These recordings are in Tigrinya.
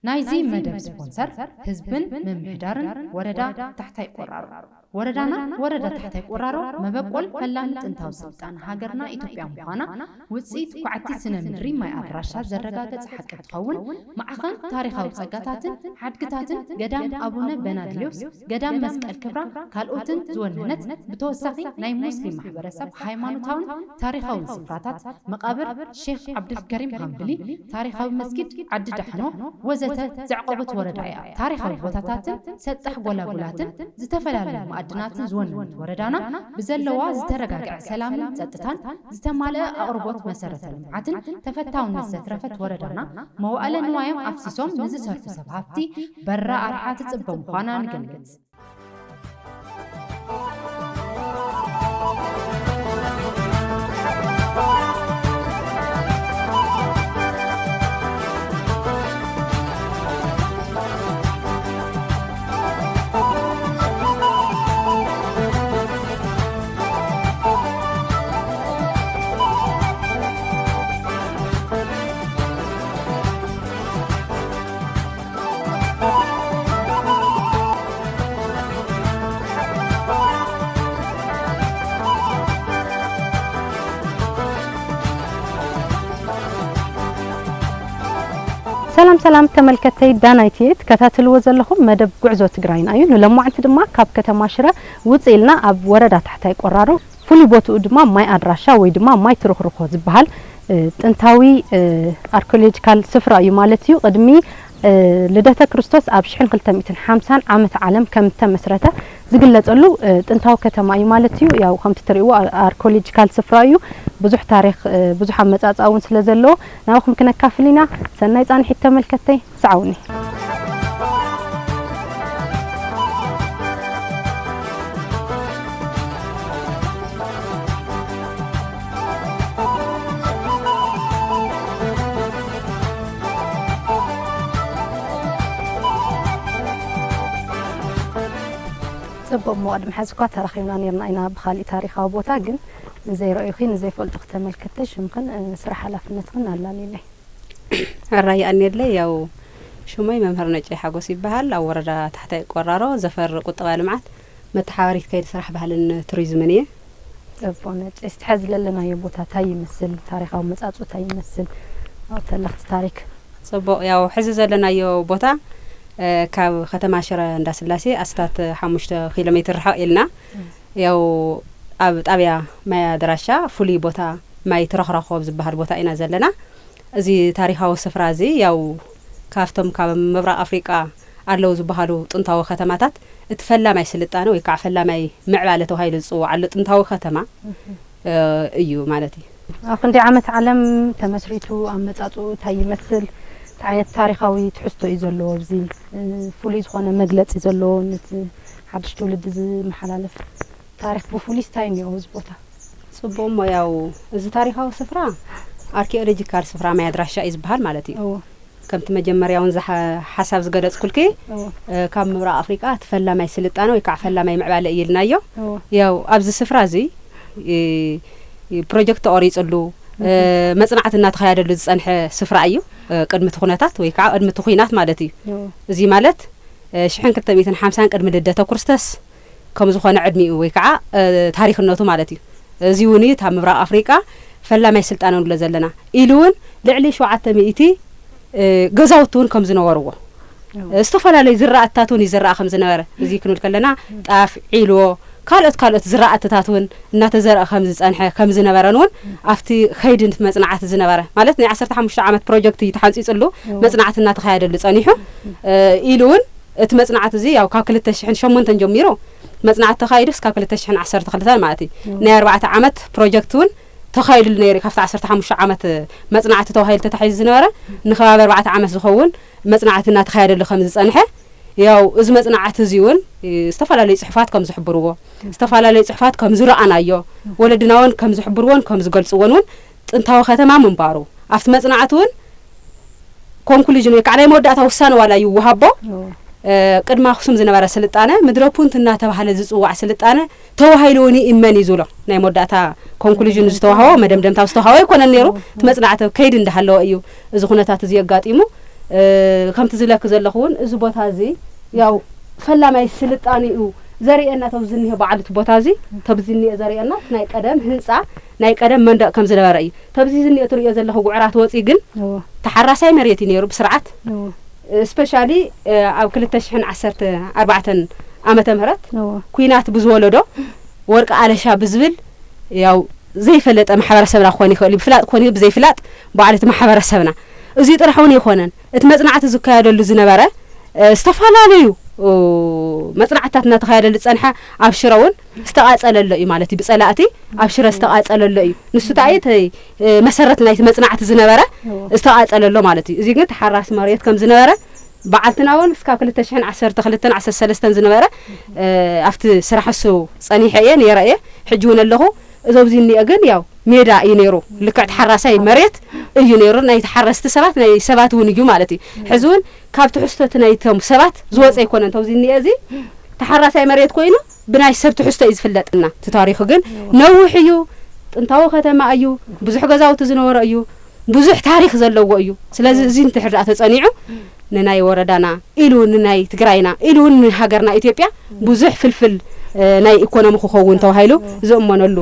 ናይዚ መደብ ስፖንሰር ህዝብን ምምሕዳርን ወረዳ ታሕታይ ቆራሮ። ወረዳና ወረዳ ታሕታይ ቆራሮ መበቆል ፈላሚ ጥንታዊ ስልጣን ሃገርና ኢትዮጵያ ምዃና ውፅኢት ኳዕቲ ስነ ምድሪ ማይ ኣድራሻ ዘረጋገፀ ሓቂ እንትኸውን፣ ማዕኸን ታሪኻዊ ፀጋታትን ሓድግታትን ገዳም ኣቡነ በናድልዮስ፣ ገዳም መስቀል ክብራ፣ ካልኦትን ዝወነነት፣ ብተወሳኺ ናይ ሙስሊም ማሕበረሰብ ሃይማኖታውን ታሪኻውን ስፍራታት፣ መቓብር ሼኽ ዓብዱልከሪም ሃምብሊ፣ ታሪኻዊ መስጊድ ዓዲ ዳሕኖ ወዘተ ዘዕቆበት ወረዳ እያ። ታሪኻዊ ቦታታትን ሰጣሕ ጎላጉላትን ዝተፈላለዩ ማዕድናትን ዝወነነት ወረዳና፣ ብዘለዋ ዝተረጋግዐ ሰላምን ጸጥታን ዝተማልአ ኣቕርቦት መሰረተ ልምዓትን ተፈታውነት ዘትረፈት ወረዳና፣ መዋእለ ንዋዮም ኣፍሲሶም ንዝሰርሑ ሰብ ሃፍቲ በራ ኣርሓ ትጽበ ምዃና ንገልጽ። ሰላም ሰላም ተመልከተይ ዳናይት እየ። ትከታተልዎ ዘለኹም መደብ ጉዕዞ ትግራይና እዩ። ንሎማዕንቲ ድማ ካብ ከተማ ሽረ ውፅእ ኢልና ኣብ ወረዳ ታሕታይ ቆራሮ፣ ፍሉይ ቦትኡ ድማ ማይ ኣድራሻ ወይ ድማ ማይ ትርኽርኾ ዝበሃል፣ እ፣ ጥንታዊ፣ እ፣ ኣርኪኦሎጂካል ስፍራ እዩ ማለት እዩ። ቅድሚ፣ እ፣ ልደተ ክርስቶስ ኣብ ሽሕን ክልተ ሚእትን ሓምሳን ዓመተ ዓለም ከም እተመስረተ ዝግለጸሉ፣ እ፣ ጥንታዊ ከተማ እዩ ማለት እዩ። ያው ከምቲ ትርእይዎ ኣ-፣ ኣርኪኦሎጂካል ስፍራ እዩ። ብዙሕ ታሪኽ፣ እ፣ ብዙሕ ኣመጻጽኣ እውን ስለ ዘለዎ ናባኹም ክነካፍል ኢና። ሰናይ ጻንሒት ተመልከተይ፣ ሰዓውኒ። ጽቡቕ፣ እሞ ቅድሚ ሕዚ እኳ ተራኺብና ነይርና ኢና ብኻሊእ ታሪኻዊ ቦታ፣ ግን ንዘይረኣዩኺ፣ ንዘይፈልጡኺ ተመልከትቲ ሽምኽን፣ እ፣ ስራሕ ሓላፍነትኽን ኣላልይለይ። ሕራይ የቐንየለይ። ያው ሽመይ መምህር ነጨይ ሓጎስ ይበሃል። ኣብ ወረዳ ታሕታይ ቆራሮ ዘፈር ቁጠባ ልምዓት መተሓባሪት ከይዲ ስራሕ ባህልን ቱሪዝምን እየ። ጽቡቕ ነጨይ፣ እስቲ ሕዚ ዘለናዮ ቦታ እንታይ ይመስል? ታሪኻዊ መጻጽኡ እንታይ ይመስል? ኣብ ተለኽቲ ታሪክ። ጽቡቕ፣ ያው ሕዚ ዘለናዮ ቦታ፣ እ፣ ካብ ከተማ ሽረ እንዳስላሴ ኣስታት ሓሙሽተ ኪሎ ሜትር ርሕቕ ኢልና፣ እም። ያው ኣብ ጣብያ ማይ ኣድራሻ ፍሉይ ቦታ ማይ ትረኽረኾ ኣብ ዝበሃል ቦታ ኢና ዘለና። እዚ ታሪኻዊ ስፍራ እዚ ያው ካብቶም ካብ ምብራቕ ኣፍሪቃ ኣለዉ ዝበሃሉ ጥንታዊ ከተማታት እቲ ፈላማይ ስልጣነ ወይ ከዓ ፈላማይ ምዕባለ ተባሂሉ ዝጽዋዕ ኣሎ ጥንታዊ ከተማ፣ እህ። እ፣ እዩ ማለት እዩ። ኣብ ክንደይ ዓመት ዓለም ተመስሪቱ? ኣመጻጽኡ እንታይ ይመስል? እንታይ ዓይነት ታሪኻዊ ትሕዝቶ እዩ ዘለዎ? ኣብዚ፣ እ፣ ፍሉይ ዝኾነ መግለጺ ዘለዎ ነቲ ሓድሽ ትውልዲ ዝመሓላለፍ ታሪኽ ብፍሉይ እንታይ እኒኦ እዚ ቦታ? ጽቡቕ እሞ ያው እዚ ታሪኻዊ ስፍራ ኣርኪኦሎጂካል ስፍራ ማይ ኣድራሻ እዩ ዝበሃል ማለት እዩ። እዎ። ከምቲ መጀመርያ እውን ዝሓ-፣ ሓሳብ ዝገለጽኩልኪ፣ እዎ። እ፣ ካብ ምብራቕ ኣፍሪቃ እቲ ፈላማይ ስልጣነ ወይ ከዓ ፈላማይ ምዕባለ እዩ ኢልናዮ። እዎ። ያው ኣብዚ ስፍራ እዚ፣ እ፣ እ፣ ፕሮጀክት ተቖሪጽሉ፣ እ፣ እህ። መጽናዕቲ እናተኻየደሉ ዝጸንሐ ስፍራ እዩ። እ፣ ቅድሚ እቲ ኩነታት ወይ ከዓ ቅድሚ እቲ ኹናት ማለት እዩ። እዎ። እዚ ማለት፣ እ፣ ሽሕን ክልተ ሚእትን ሓምሳን ቅድሚ ልደተ ክርስቶስ ከም ዝኾነ ዕድሚኡ ወይ ከዓ፣ እ፣ ታሪኽነቱ ማለት እዩ። እዚ እውን እዩ፣ እታ ምብራቕ ኣፍሪቃ ፈላማይ ስልጣነ ንብሎ ዘለና። ኢሉ እውን ልዕሊ ሸውዓተ ሚእቲ፣ እ፣ ገዛውቲ እውን ከም ዝነበርዎ፣ እዎ። ዝተፈላለዩ ዝራእትታት እውን ይዝራእ ከም ዝነበረ፣ እዚ ክንብል ከለና ጣፍ፣ ዒልዎ፣ ካልኦት ካልኦት ዝራእትታት እውን እናተዘርአ ከም ዝጸንሐ፣ ከም ዝነበረን እውን ኣብቲ ከይዲ መጽናዕቲ ዝነበረ፣ ማለት ናይ ዓሰርተ ሓሙሽተ ዓመት ፕሮጀክት እዩ ተሓንጺጽሉ፣ እዎ። መጽናዕቲ እናተኻየደሉ ጸኒሑ፣ እ፣ ኢሉ እውን እቲ መጽናዕቲ እዚ ያው ካብ ክልተ ሽሕን ሸሞንተን ጀሚሩ መጽናዕቲ ተኻይዱ እስካብ ክልተ ሽሕን ዓሰርተ ክልተን ማለት እዩ። እዎ። ናይ ኣርባዕተ ዓመት ፕሮጀክት እውን ተኻይዱሉ ነይሩ። ካብቲ ዓሰርተ ሓሙሽተ ዓመት መጽናዕቲ ተባሂሉ ተታሒዙ ዝነበረ ንከባቢ ኣርባዕተ ዓመት ዝኸውን መጽናዕቲ እናተኻየደሉ ከም ዝጸንሐ፣ ያው እዚ መጽናዕቲ እዚ እውን፣ እ፣ ዝተፈላለዩ ጽሑፋት ከም ዝሕብርዎ፣ ዝተፈላለዩ ጽሑፋት ከም ዝረኣናዮ፣ ወለድና እውን ከም ዝሕብርዎን ከም ዝገልጽዎን እውን ጥንታዊ ከተማ ምንባሩ፣ ኣብቲ መጽናዕቲ እውን ኮንክሉዥን ወይ ከዓ ናይ መወዳእታ ውሳነ ዋላ ይወሃቦ። ኦ። እ፣ ቅድሚ ኣኽሱም ዝነበረ ስልጣነ ምድረ ፑንት እናተባህለ ዝጽዋዕ ስልጣነ ተዋሂሉ እውን ይእመን እዩ ዝብሎ። ናይ መወዳእታ ኮንክሉዥን ዝተዋህቦ፣ መደምደምታ ዝተዋህቦ ኣይኮነን ነይሩ። ኦ። እቲ መጽናዕቲ ከይዲ እንዳሃለወ እዩ እዚ ኩነታት እዚ ኣጋጢሙ። እ፣ ከምቲ ዝብለኪ ዘለኹ እውን፣ እዚ ቦታ እዚ ያው ፈላማይ ስልጣኔኡ ዘርእየና፣ ተብዚ እኒሄ በዓል እቲ ቦታ እዚ፣ ተብዚ እኒሄ ዘርእየና፣ ናይ ቀደም ህንፃ፣ ናይ ቀደም መንደቕ ከም ዝነበረ እዩ። ተብዚ ዝኒኦ ትርእዮ ዘለኹ ጉዕራት ወፂ ግን እዎ። ተሓራሳይ መሬት እዩ ነይሩ ብስርዓት። እዎ። ስፔሻሊ፣ እ፣ ኣብ ክልተ ሽሕን ዓሰርተ ኣርባዕተን ዓመተ ምህረት እዎ። ኩናት ብዝወለዶ ወርቂ ኣለሻ ብዝብል ያው ዘይፈለጠ ማሕበረሰብና ክኾን ይኽእል እዩ። ብፍላጥ ክኾን ይኽእል፣ ብዘይፍላጥ በዓል እቲ ማሕበረሰብና። እዚ ጥራሕ እውን ኣይኮነን። እቲ መጽናዕቲ ዝካየደሉ ዝነበረ፣ እ፣ ዝተፈላለዩ፣ እ፣ መጽናዕትታት እናተኻየደሉ ዝጸንሐ ኣብ ሽረ እውን ዝተቓጸለሎ እዩ ማለት እዩ። ብጸላእቲ ኣብ ሽረ ዝተቓጸለሎ እዩ። ንሱ እንታይ እዩ? እቲ፣ እ፣ መሰረት ናይቲ መጽናዕቲ ዝነበረ እዎ። ዝተቓጸለሎ ማለት እዩ። እዚ ግን ተሓራሲ መሬት ከም ዝነበረ በዓልትና እውን እስካብ ክልተ ሽሕን ዓሰርተ ክልተን ዓሰርተ ሰለስተን ዝነበረ፣ እ፣ ኣብቲ ስራሕ እሱ ጸኒሐ እየ፣ ነይረ እየ፣ ሕጂ እውን ኣለኹ። እዚ ኣብዚ እኒኦ ግን ያው ሜዳ እዩ ነይሩ። ልክዕ ተሓራሳይ መሬት እዩ ነይሩ። ናይ ተሓረስቲ ሰባት፣ ናይ ሰባት እውን እዩ ማለት እዩ። ሕዚ እውን ካብ ትሕዝቶ እቲ ናይቶም ሰባት ዝወፀ ኣይኮነን። ተውዚ እኒኦ እዚ ተሓራሳይ መሬት ኮይኑ ብናይ ሰብ ትሕዝቶ እዩ ዝፍለጥና። እቲ ታሪኹ ግን ነዊሕ እዩ። ጥንታዊ ከተማ እዩ። ብዙሕ ገዛውቲ ዝነበሮ እዩ። ብዙሕ ታሪኽ ዘለዎ እዩ። ስለዚ እዚ እንድሕር ደኣ ተጸኒዑ ንናይ ወረዳና ኢሉ እውን ንናይ ትግራይና ኢሉ እውን ንሃገርና ኢትዮጵያ ብዙሕ ፍልፍል፣ እ፣ ናይ ኢኮኖሚ ክኸውን ተባሂሉ ዝእመነሉ፣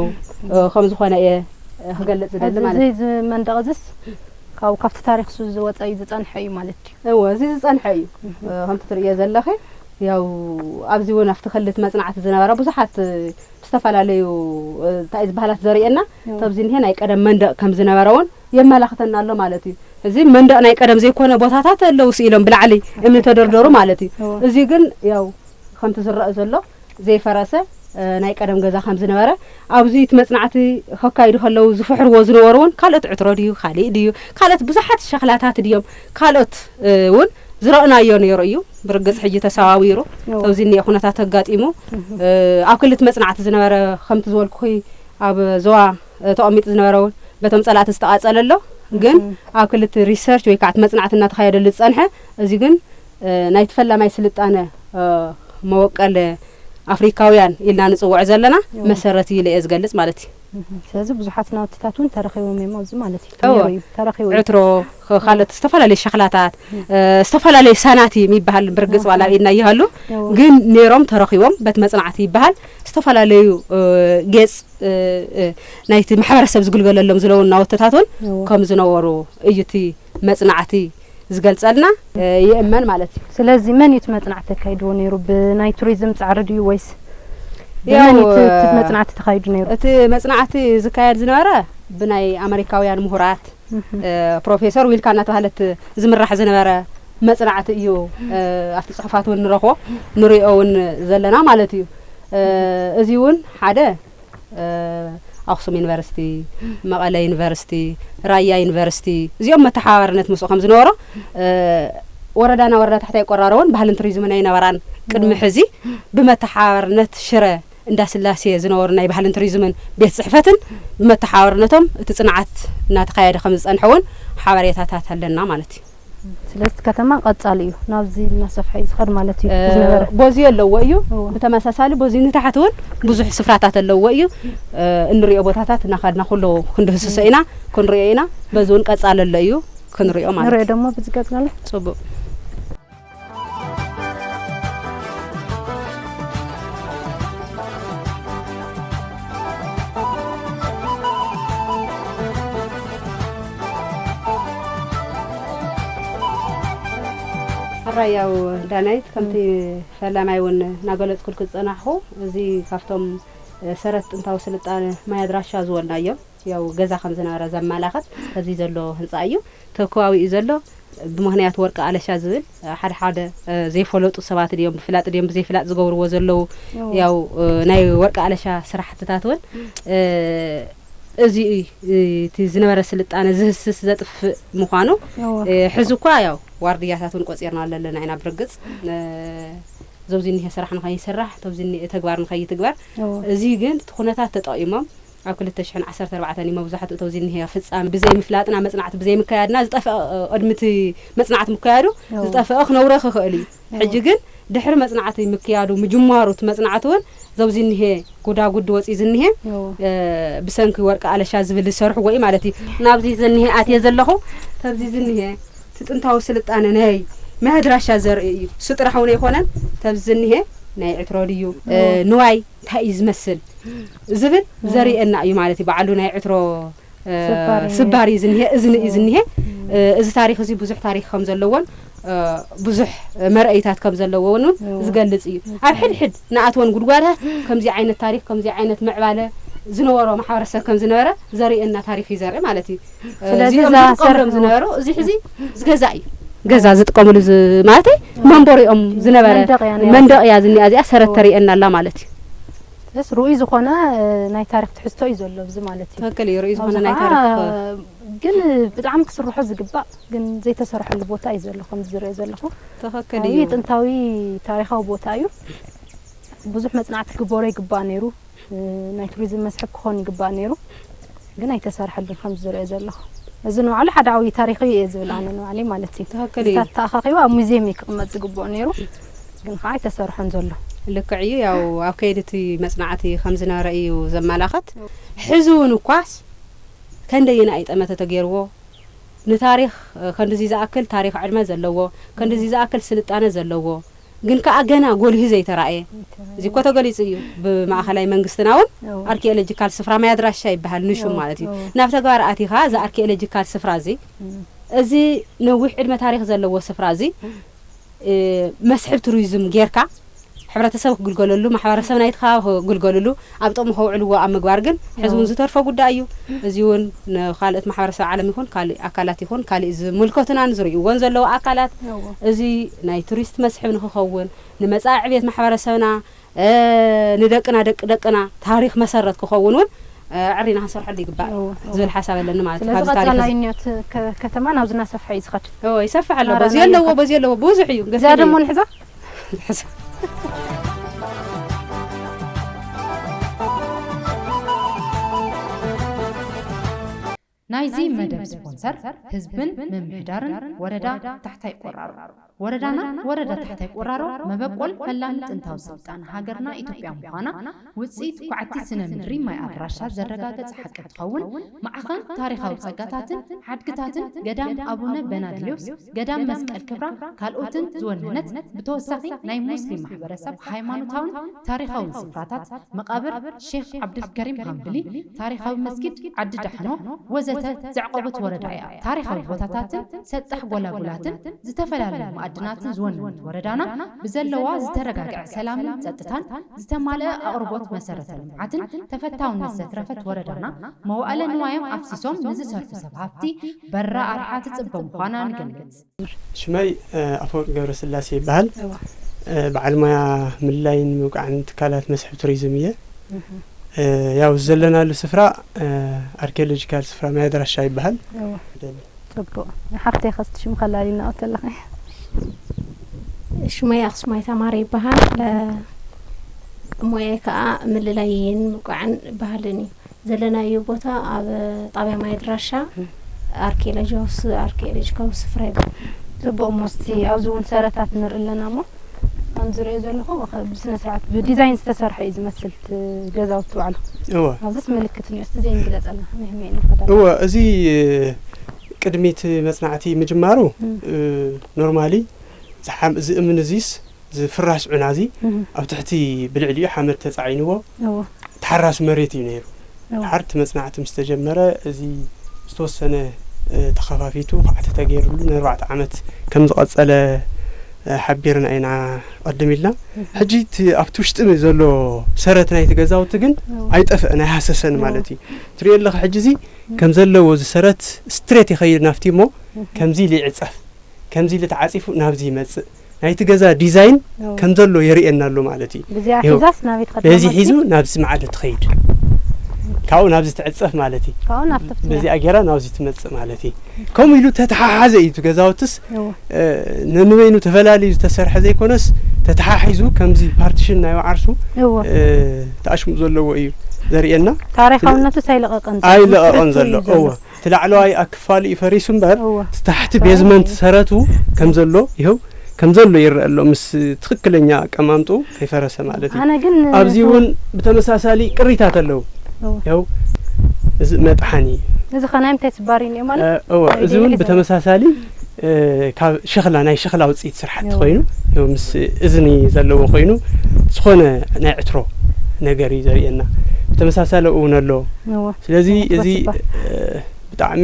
እ፣ ከም ዝኾነ እየ፣ እ፣ ክገልጽ ዝደሊ እዚ ማለት እዚ እዩ። እዚ መንደቕ እዚስ ካብ ካብቲ ታሪኽ ሱ ዝወጸ እዩ፣ ዝጸንሐ እዩ ማለት ድዩ? እወ፣ እዚ ዝጸንሐ እዩ። እ፣ ከምቲ ትርእዮ ዘለኺ ያው ኣብዚ እውን ኣብቲ ክልል መጽናዕቲ ዝነበረ ብዙሓት፣ እ፣ ዝተፈላለዩ፣ እ፣ እንታይ ዝበሃላት ዘርእየና እዎ። ተብዚ እኒሄ ናይ ቀደም መንደቕ ከም ዝነበረ እውን የመላኽተና ኣሎ ማለት እዩ። እዚ መንደቕ ናይ ቀደም ዘይኮነ ቦታታት ኣለዉ ስኢሎም ብላዕሊ እምኒ ተደርደሩ ማለት እዩ። እዎ። እዚ ግን ያው ከምቲ ዝረአ ዘሎ ዘይፈረሰ፣ እ፣ ናይ ቀደም ገዛ ከም ዝነበረ ኣብዚ እቲ መጽናዕቲ ከካይዱ ከለዉ ዝፍሕርዎ ዝነበሩ እውን ካልኦት ዕትሮ ድዩ፣ ካሊእ ድዩ፣ ካልኦት ብዙሓት ሸኽላታት ድዮም፣ ካልኦት፣ እ፣ እውን ዝረእናዮ ነይሩ እዩ። ብርግጽ ሕጂ ተሰባቢሩ እዎ። ኣብዚ እኒኦ ኩነታት ኣጋጢሙ፣ እህ። እ፣ ኣብ ክልል መጽናዕቲ ዝነበረ ከምቲ ዝበልኩኺ ኣብ ዞባ፣ እ፣ ተቐሚጡ ዝነበረ እውን በቶም ጸላእቲ ዝተቓጸለ ኣሎ። ግን እህ። ኣብ ክልል ሪሰርች ወይ ከዓ እቲ መጽናዕቲ እናተኻየደሉ ዝጸንሐ፣ እዚ ግን፣ እ፣ ናይቲ ፈላማይ ስልጣነ፣ እ፣ መወቀል ኣፍሪካውያን ኢልና ንጽውዖ ዘለና እዎ። መሰረት እዩ ኢለ እየ ዝገልጽ ማለት እዩ። እህ። ስለዚ ብዙሓት ናውትታት እውን ተረኺቦም እዮም ኣብዚ ማለት እዩ። እዎ። ነይሩ እዩ፣ ተረኺቡ እዩ። ዕትሮ፣ ኸ-፣ ካልኦት ዝተፈላለዩ ሸኽላታት፣ እህ። እ፣ ዝተፈላለዩ ሳናቲ የሚባሃል ብርግጽ እህ። ዋላ ኢድና ይሃሉ፣ እዎ። ግን ነይሮም ተረኺቦም በቲ መጽናዕቲ ይበሃል። ዝተፈላለዩ፣ እ፣ ጌጽ፣ እ፣ እ፣ ናይቲ ማሕበረሰብ ዝግልገለሎም ዝለውን ናውትታት እውን እዎ። ከም ዝነበሩ እዩ እቲ መጽናዕቲ ዝገልጸልና፣ እ፣ ይእመን ማለት እዩ። ስለዚ መን እዩ እቲ መጽናዕቲ ኣካይድዎ ነይሩ? ብናይ ቱሪዝም ጻዕሪ ድዩ ወይስ ያው፣ ብመን እዩ እቲ፣ እቲ እ፣ መጽናዕቲ ተኻይዱ ነይሩ? እቲ መጽናዕቲ ዝካየድ ዝነበረ ብናይ ኣመሪካውያን ምሁራት፣ እህ። እ፣ ፕሮፌሰር ዊልካ እናተባህለት ዝምራሕ ዝነበረ መጽናዕቲ እዩ። እ፣ ኣብቲ ጽሑፋት እውን ንረኽቦ ንሪኦ እውን ዘለና ማለት እዩ። እ፣ እዚ እውን ሓደ፣ እ፣ ኣኽሱም ዩኒቨርሲቲ፣ መቐለ ዩኒቨርሲቲ፣ ራያ ዩኒቨርሲቲ እዚኦም መተሓባባርነት ምስኡ ከም ዝነበሮ፣ እ፣ ወረዳና ወረዳ ታሕታይ ቆራሮ እውን ባህልን ቱሪዝምን ኣይነበራን። ቅድሚ ሕዚ ብመተሓባባርነት ሽረ እንዳስላሴ ዝነበሩ ናይ ባህልን ቱሪዝምን ቤት ጽሕፈትን ብመተሓባባርነቶም እቲ ጽንዓት እናተኻየደ ከም ዝጸንሐ እውን ሓበሬታታት ኣለና ማለት እዩ። ስለዚ እቲ ከተማ ቀጻሊ እዩ፣ ናብዚ እናሰፍሐ እዩ ዝኸድ ማለት እዩ። እ፣ ዝነበረ ቦዚ ኣለዎ እዩ። እዎ። ብተመሳሳሊ ቦዚ ንታሕቲ እውን ብዙሕ ስፍራታት ኣለዎ እዩ። እ፣ እንሪኦ ቦታታት እናኸድና ኩሉ ክንድህስሶ ኢና፣ ክንሪኦ ኢና። በዚ እውን ቀጻሊ ኣሎ እዩ፣ ክንሪኦ ማለት ንሪኦ እዩ። ደሞ ብዝገጽናለ። ጽቡቕ። ሕራይ ያው ዳናይት፣ ከምቲ ፈላማይ እውን እናገለጽኩልኪ ዝጸናሕኹ፣ እዚ ካብቶም፣ እ፣ ሰረት ጥንታዊ ስልጣነ ማይ ኣድራሻ ዝበልናዮም፣ ያው ገዛ ከም ዝነበረ ዘመላኽት ኣብዚ ዘሎ ህንጻ እዩ። ተከባቢኡ ዘሎ ብምኽንያት ወርቂ ኣለሻ ዝብል፣ እ፣ ሓደ ሓደ፣ እ፣ ዘይፈለጡ ሰባት ድዮም፣ ብፍላጥ ድዮም ብዘይፍላጥ ዝገብርዎ ዘለዉ፣ እዎ። ያው፣ እ፣ ናይ ወርቂ ኣለሻ ስራሕትታት እውን፣ እ፣ እዚ እዩ፣ እ፣ እቲ ዝነበረ ስልጣነ ዝህስስ ዘጥፍእ ምዃኑ፣ እዎ። እ፣ ሕዚ እኳ ያው ዋርድያታት እውን ቆጺርና ኣለና ኢና ብርግጽ፣ እ፣ ዘብዚ እኒሄ ስራሕ ንኸይስራሕ፣ ተብዚ እኒሄ ተግባር ንኸይትግበር። እዎ። እዚ ግን እቲ ኩነታት ተጠቒሞም ኣብ ክልተ ሽሕን ዓሰርተ ኣርባዕተን እዩ መብዛሕትኡ ተብዚ እኒሄ ፍጻመ ብዘይምፍላጥና መጽናዕቲ ብዘይምክያድና ዝጠፍአ፣ እ፣ ቅድሚ እቲ መጽናዕቲ ምክያዱ እዎ። ዝጠፍአ ክነውረ ክኽእል እዩ። እዎ። ሕጂ ግን ድሕሪ መጽናዕቲ ምክያዱ ምጅማሩ እቲ መጽናዕቲ እውን ዘብዚ እኒሄ ጉዳጉድ ወፂ ዝኒሄ፣ እዎ። እ፣ ብሰንኪ ወርቂ ኣለሻ ዝብል ዝሰርሕዎ እዩ ማለት እዩ። ናብዚ ዝኒሄ ኣትየ ዘለኹ፣ ተብዚ ዝኒሄ እቲ ጥንታዊ ስልጣነ ናይ ኣድራሻ ዘርኢ እዩ። እሱ ጥራሕ እውን ኣይኮነን፣ ተብዚ እኒሄ ናይ ዕትሮ ድዩ፣ እ፣ እዎ። ንዋይ እንታይ እዩ ዝመስል ዝብል እዎ። ዘርእየና እዩ ማለት እዩ። ባዕሉ ናይ ዕትሮ፣ እ፣ ስባር እዩ። ስባር እዩ ዝኒሄ፣ እዝኒ እዩ እዎ። ዝኒሄ። እም። እ፣ እዚ ታሪኽ እዚ ብዙሕ ታሪኽ ከም ዘለዎን፣ እ፣ ብዙሕ መርኣይታት ከም ዘለዎን እውን እዎ። ዝገልጽ እዩ። እዎ። ኣብ ሕድሕድ ንኣትወን ጉድጓዳት ከምዚ ዓይነት ታሪኽ፣ ከምዚ ዓይነት ምዕባለ ዝነበሮ ማሕበረሰብ ከም ዝነበረ ዘርእየና ታሪኽ እዩ ዘርኢ ማለት እዩ። እ፣ ስለዚ እዚኦም እዛ ዝጥቀምሎም ሰርሑ ዝነበሩ፣ እዚ ሕዚ ዝገዛ እዩ። ገዛ ዝጥቀምሉ ዝ-፣ ማለተይ መንበሪኦም ዝነበረ መንደቕ እያ ነይራ። መንደቕ እያ ዝኒኣ፣ እዚኣ ሰረት እዎ። ተርእየና ኣላ ማለት እዩ። ስለዚ ርኡይ ዝኾነ፣ እ፣ ናይ ታሪኽ ትሕዝቶ እዩ ዘሎ ኣብዚ ማለት እዩ። ትኽክል እዩ፣ ርኡይ ዝኾነ ኣብዚ ናይ ከዓ ታሪኽ ግን ብጣዕሚ ክስርሖ ዝግባእ ግን ዘይተሰርሐሉ ቦታ እዩ ዘሎ፣ ከምዚ ዝሪኦ ዘለኹ። ትኽክል ዓብዪ እዩ። ጥንታዊ ታሪኻዊ ቦታ እዩ። ብዙሕ መጽናዕቲ ክግበሮ ይግባእ ነይሩ። እ፣ ናይ ቱሪዝም መስሕብ ክኾን ይግባእ ነይሩ። ግን ኣይተሰርሐሉን ከምዚ ዝሪኦ ዘለኹ። እዚ ንባዕሉ ሓደ ዓብዪ ታሪኽ እዩ እየ ዝብል ኣነ ንባዕለይ ማለት እዩ። ትኽክል እዩ። ምስታት ተኣኻኺቡ ኣብ ሙዚየም እዩ ክቕመጥ ዝግብኦ ነይሩ። ግን ከዓ ኣይተሰርሖን ዘሎ። ልክዕ እዩ። ያው ኣብ ከይዲ እቲ መጽናዕቲ ከም ዝነበረ እዩ ዘመላኽት። ሕዚ እውን እኳስ ከንደየናይ ጠመተ ተገይርዎ፣ ንታሪኽ፣ እ፣ ከንድዚ ዝኣክል ታሪኽ ዕድመ ዘለዎ፣ ከንድዚ ዝኣክል ስልጣነ ዘለዎ፣ ግን ከኣ ገና ጎሊሁ ዘይተራእየ። ዘይተራእየ። እዚ እኮ ተገሊጹ እዩ። ብማእኸላይ መንግስትና እውን እዎ። ኣርኪኦሎጂካል ስፍራ ማይ ኣድራሻ ይበሃል፣ ንሹም እዎ፣ ማለት እዩ። እዎ። ናብ ተግባር ኣቲኻ፣ እዚ ኣርኪኦሎጂካል ስፍራ እዚ፣ እም። እዚ ነዊሕ ዕድመ ታሪኽ ዘለዎ ስፍራ እዚ፣ እ፣ መስሕብ ቱሪዝም ጌርካ፣ ሕብረተሰብ ክግልገለሉ፣ ማሕበረሰብ ናይቲ ከባቢ ክግልገለሉ፣ ኣብ ጥቕሚ ከውዕልዎ ኣብ ምግባር ግን ሕዚ እውን እዎ። ዝተርፎ ጉዳይ እዩ። እዚ እውን ንኻልኦት ማሕበረሰብ ዓለም ይኹን ካሊእ ኣካላት ይኹን ካሊእ ዝምልከቱናን ዝርእይዎን ዘለዉ ኣካላት እዎ። እዚ ናይ ቱሪስት መስሕብ ንክኸውን፣ ንመጻኢ ዕብየት ማሕበረሰብና፣ እ፣ ንደቅና ደቂ ደቅና ታሪኽ መሰረት ክኸውን እውን፣ እ፣ ኣዕሪና ክንሰርሐሉ ይግባእ እዎ፣ እዎ። ዝብል ሓሳብ ኣለኒ ማለት እዩ። ስለዚ ካብዚ ታሪኽ ቀጻላይ እዚ። እኒኦት ከ-፣ ከተማ ናብዚ እናሰፍሐ እዩ ዝኸድ። እዎ፣ ይሰፍሕ ኣሎ። ናራ በዚ ናራ ኣለዎ፣ ይኸድ። በዚ ኣለዎ፣ ብዙሕ እዩ። እዚኣ ገፊሕ ደሞ እዩ። ንሕዛ? ናይዚ መደብ ስፖንሰር ህዝብን ምምሕዳርን ወረዳ ታሕታይ ቆራሮ። ወረዳና ወረዳ ታሕታይ ቆራሮ መበቆል ፈላሚ ጥንታዊ ስልጣን ሃገርና ኢትዮጵያ ምዃና ውፅኢት ኳዕቲ ስነ ምድሪ ማይ ኣድራሻ ዘረጋገፀ ሓቂ እንትኸውን፣ ማዕኸን ታሪኻዊ ፀጋታትን ሓድግታትን ገዳም ኣቡነ በናድልዮስ፣ ገዳም መስቀል ክብራ ካልኦትን ዝወነነት፣ ብተወሳኺ ናይ ሙስሊም ማሕበረሰብ ሃይማኖታውን ታሪኻውን ስፍራታት፣ መቓብር ሼኽ ዓብዱልከሪም ሃምብሊ፣ ታሪኻዊ መስጊድ ዓዲ ዳሕኖ ወዘተ ዘዕቆበት ወረዳ እያ። ታሪኻዊ ቦታታትን ሰጣሕ ጎላጉላትን ዝተፈላለዩ ማዕድናትን ዝወነነት ወረዳና ብዘለዋ ዝተረጋግዐ ሰላምን ጸጥታን፣ ዝተማልአ ኣቕርቦት መሰረተ ልምዓትን ተፈታውነት ዘትረፈት ወረዳና፣ መዋእለ ንዋዮም ኣፍሲሶም ንዝሰርሑ ሰብ ሃፍቲ በራ ኣርሓ ትጽበ ምዃና ንገልጽ። ሽመይ፣ እ፣ ኣፈወርቂ ገብረስላሴ ይበሃል። እዋ። እ፣ በዓል ሞያ ምልላይን ምብቃዕን ትካላት መስሕብ ቱሪዝም እየ። እህ። እ፣ ያው ዘለናሉ ስፍራ፣ እ፣ ኣርኪኦሎጂካል ስፍራ ማይ ኣድራሻ ይበሃል። እዋ። ደሊ። ጽቡቕ። ሓፍተይ፣ ከስቲ ሽምካ ኣላሊና ተለኻ። ሽመይ ኣኽሱማይ ተማሪ ይበሃል። እ፣ ሞያይ ከኣ ምልላይን ምብቃዕን ባህልን እዩ። ዘለናዮ ቦታ ኣብ ጣብያ ማይ ኣድራሻ ኣርኪኦሎጂያዊ ስ-፣ ኣርኪኦሎጂካዊ ስፍራ ይበሃል። ጽቡቕ እሞ፣ እስቲ ኣብዚ እውን ሰረታት ንርኢ ኣለና እሞ፣ ከም ዝርእዮ ዘለኹ፣ ብስነ ስርዓት ብዲዛይን ዝተሰርሐ እዩ ዝመስል እቲ ገዛውቲ ባዕሉ። እወ። ኣብዚስ ምልክት እኒኦ፣ እስቲ ዘይንግለጸልና፣ ከመይ ከመይ ንኸዳ? እወ፣ እዚ ቅድሚት መጽናዕቲ ምጅማሩ፣ እም። እ፣ ኖርማሊ፣ ዝሓም-፣ እዚ እምኒ እዚስ፣ እዚ ፍራስ ዑና እዚ እም። ኣብ ትሕቲ ብልዕሊኡ ሓመድ ተጻዒንዎ እዎ። ተሓራሲ መሬት እዩ ነይሩ። እዎ። ድሓር እቲ መጽናዕቲ ምስ ተጀመረ፣ እዚ ዝተወሰነ፣ እ፣ ተኸፋፊቱ፣ ኳዕቲ ተገይሩሉ፣ ንኣርባዕተ ዓመት ከም ዝቐጸለ፣ እ፣ ሓቢርና ኢና ቅድም ኢልና። እም። ሕጂ እቲ ኣብቲ ውሽጢ ዘሎ ሰረት ናይቲ ገዛውቲ ግን እዎ። ኣይጠፍአን፣ ኣይሃሰሰን እዎ። ማለት እዩ። ትሪኦ ኣለኻ፣ ሕጂ እዚ እም። ከም ዘለዎ እዚ ሰረት ስትሬት ይኸይድ ናብቲ እሞ፣ እም። ከምዚ ኢሉ ይዕጸፍ። ከምዚ ኢሉ ተዓጺፉ ናብዚ ይመጽእ። ናይቲ ገዛ ዲዛይን እዎ። ከም ዘሎ የርእየና ኣሎ ማለት እዩ። በዚኣ ይኸው። ሒዛስ ናበይ ትኸድ በዚ ማለት ሒዙ እዩ? ናብዚ ማዕዶ ትኸይድ። ካብኡ ናብዚ ትዕጸፍ ማለት እዩ። ካብኡ ናብ ትፍትያ። በዚኣ ጌራ ናብዚ ትመጽእ ማለት እዩ። ከምኡ ኢሉ ተተሓሓዘ እዩ እቲ ገዛውትስ፣ እዎ። እ፣ ነንበይኑ ተፈላልዩ ዝተሰርሐ ዘይኮነስ፣ ተተሓሒዙ ከምዚ ፓርቲሽን ናይ ዓርሱ፣ እዎ። እ፣ ተኣሽሙ ዘለዎ እዩ ዘርእየና። ታሪኻውነቱስ ኣይለቐቐን ዘሎ። ኣይለቐቐን ትሕዝቶ ዘሎ። እዩ ዘሎ። እዎ። እቲ ላዕለዋይ ኣክፋሉ እዩ ፈሪሱ እምበር፣ እወ። እቲ ታሕቲ ታሕቲ ቤዝመንት እዩ። ሰረቱ ከም ዘሎ፣ ይኸው፣ ከም ዘሎ ይረአ ኣሎ፣ ምስ ትኽክለኛ ኣቀማምጥኡ ከይፈረሰ ማለት እዩ። ኣነ ግን ኣብዚ እወ። እውን ብተመሳሳሊ ቅሪታት ኣለዉ። እወ። ይኸው፣ እዚ መጥሓኒ እዩ። እዚ ኸ ናይ ምንታይ ስባር እዩ ማለት? እ፣ እወ፣ ናይ እዚ እውን ዴሊ ብተመሳሳሊ እ፣ ካብ ሸኽላ፣ ናይ ሸኽላ ውፅኢት ስራሕቲ እዎ። ኮይኑ፣ ያው ምስ እዝኒ ዘለዎ ኮይኑ፣ ዝኾነ ናይ ዕትሮ ነገር እዩ ዘርእየና። ብተመሳሳሊ እውን ኣሎ። እዎ። ስለዚ እዎ፣ እዚ፣ ተወሲባ። እ፣ ብጣዕሚ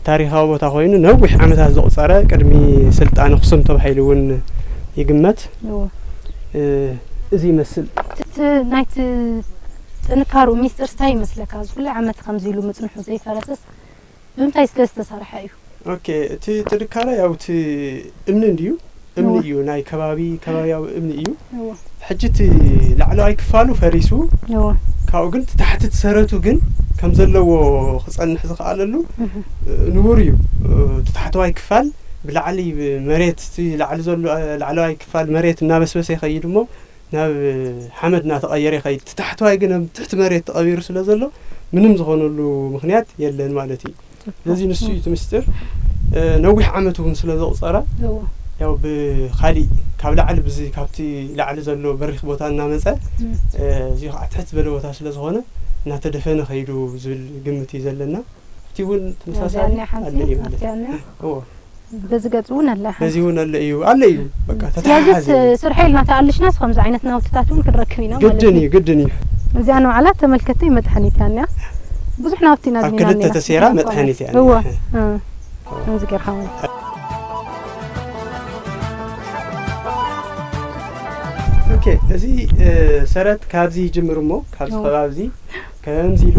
ታሪኻዊ ቦታ ኮይኑ፣ ነዊሕ ዓመታት ዘቑፀረ፣ ቅድሚ ስልጣነ ኣኽሱም ተባሂሉ እውን ይግመት። እዎ። እ፣ እዚ ይመስል። እቲ ናይቲ ጥንካሩ ሚስጥር እንታይ ይመስለካ? እዚ ኩሉ ዓመት ከምዚ ኢሉ ምጽንሑ ዘይፈረሰስ ብምንታይ ስለ ዝተሰርሐ እዩ? ኦኬ፣ እቲ ጥንካረ ያው እቲ እምኒ እንድዩ፣ እምኒ እዎ። እዩ፣ ናይ ከባቢ፣ ከባቢያዊ እምኒ እዩ። እዎ። ሕጂ እቲ ላዕለዋይ ክፋሉ ፈሪሱ፣ እዎ። ካብኡ ግን እቲ ታሕቲ እቲ ሰረቱ ግን ከም ዘለዎ ክጸንሕ ዝኸኣለሉ፣ እህ። እ፣ ንቡር እዩ። እ፣ እቲ ታሕተዋይ ክፋል ብላዕሊ መሬት፣ እቲ ላዕሊ ዘሎ፣ እ፣ ላዕለዋይ ክፋል መሬት እናበስበሰ ይኸይድ እሞ፣ ናብ ሓመድ እናተቐየረ ይኸይድ። እቲ ታሕተዋይ ግን ኣብ ትሕቲ መሬት ተቐቢሩ ስለ ዘሎ፣ ምንም ዝኾነሉ ምኽንያት የለን ማለት እዩ። ስለዚ ንሱ እዩ እቲ ምስጢር። እ፣ ነዊሕ ዓመት እውን ስለ ዘቑጸረ፣ እዎ። ያው ብኻሊእ፣ ካብ ላዕሊ ብዚ፣ ካብቲ ላዕሊ ዘሎ በሪኽ ቦታ እናመጸ፣ እም። እ፣ እዚ ከዓ ትሕት ዝበለ ቦታ ስለ ዝኾነ፣ እናተደፈነ ኸይዱ ዝብል ግምት እዩ ዘለና። ኣብቲ እውን ተመሳሳሊ እዚኣ እኒኣ ሓንቲ፣ ኣሎ እዩ ማለት ኣብቲ እዩ። እኒኣ። እዎ። በዚ ገጽ እውን ኣላ ሓንቲ። በዚ እውን ኣሎ እዩ፣ ኣሎ እዩ። በቃ ስለዚ ተተሓሓዘ ስ-፣ እዩ። ስርሐ ኢልና ተኣልሽናስ ከምዚ ዓይነት ናውትታት እውን ክንረክብ ኢና ማለት ግድን እዩ። እዩ፣ ግድን እዩ። እዚኣ ንባዕላ ተመልከተይ መድሓኒት እያ እኒኣ። ብዙሕ ናውቲ ኢና ኣብ ኣዝኒና ክልተ እኒና። ተሴራ እኮ መድሓኒት እያ እዎ። እኒኣ። እ፣ ከምዚ ጌርካ እውን። ኦኬ፣ እዚ፣ እ፣ ሰረት ካብዚ ይጅምር እሞ፣ ካብዚ እዎ። ከባቢ እዚ ከምዚ ኢሉ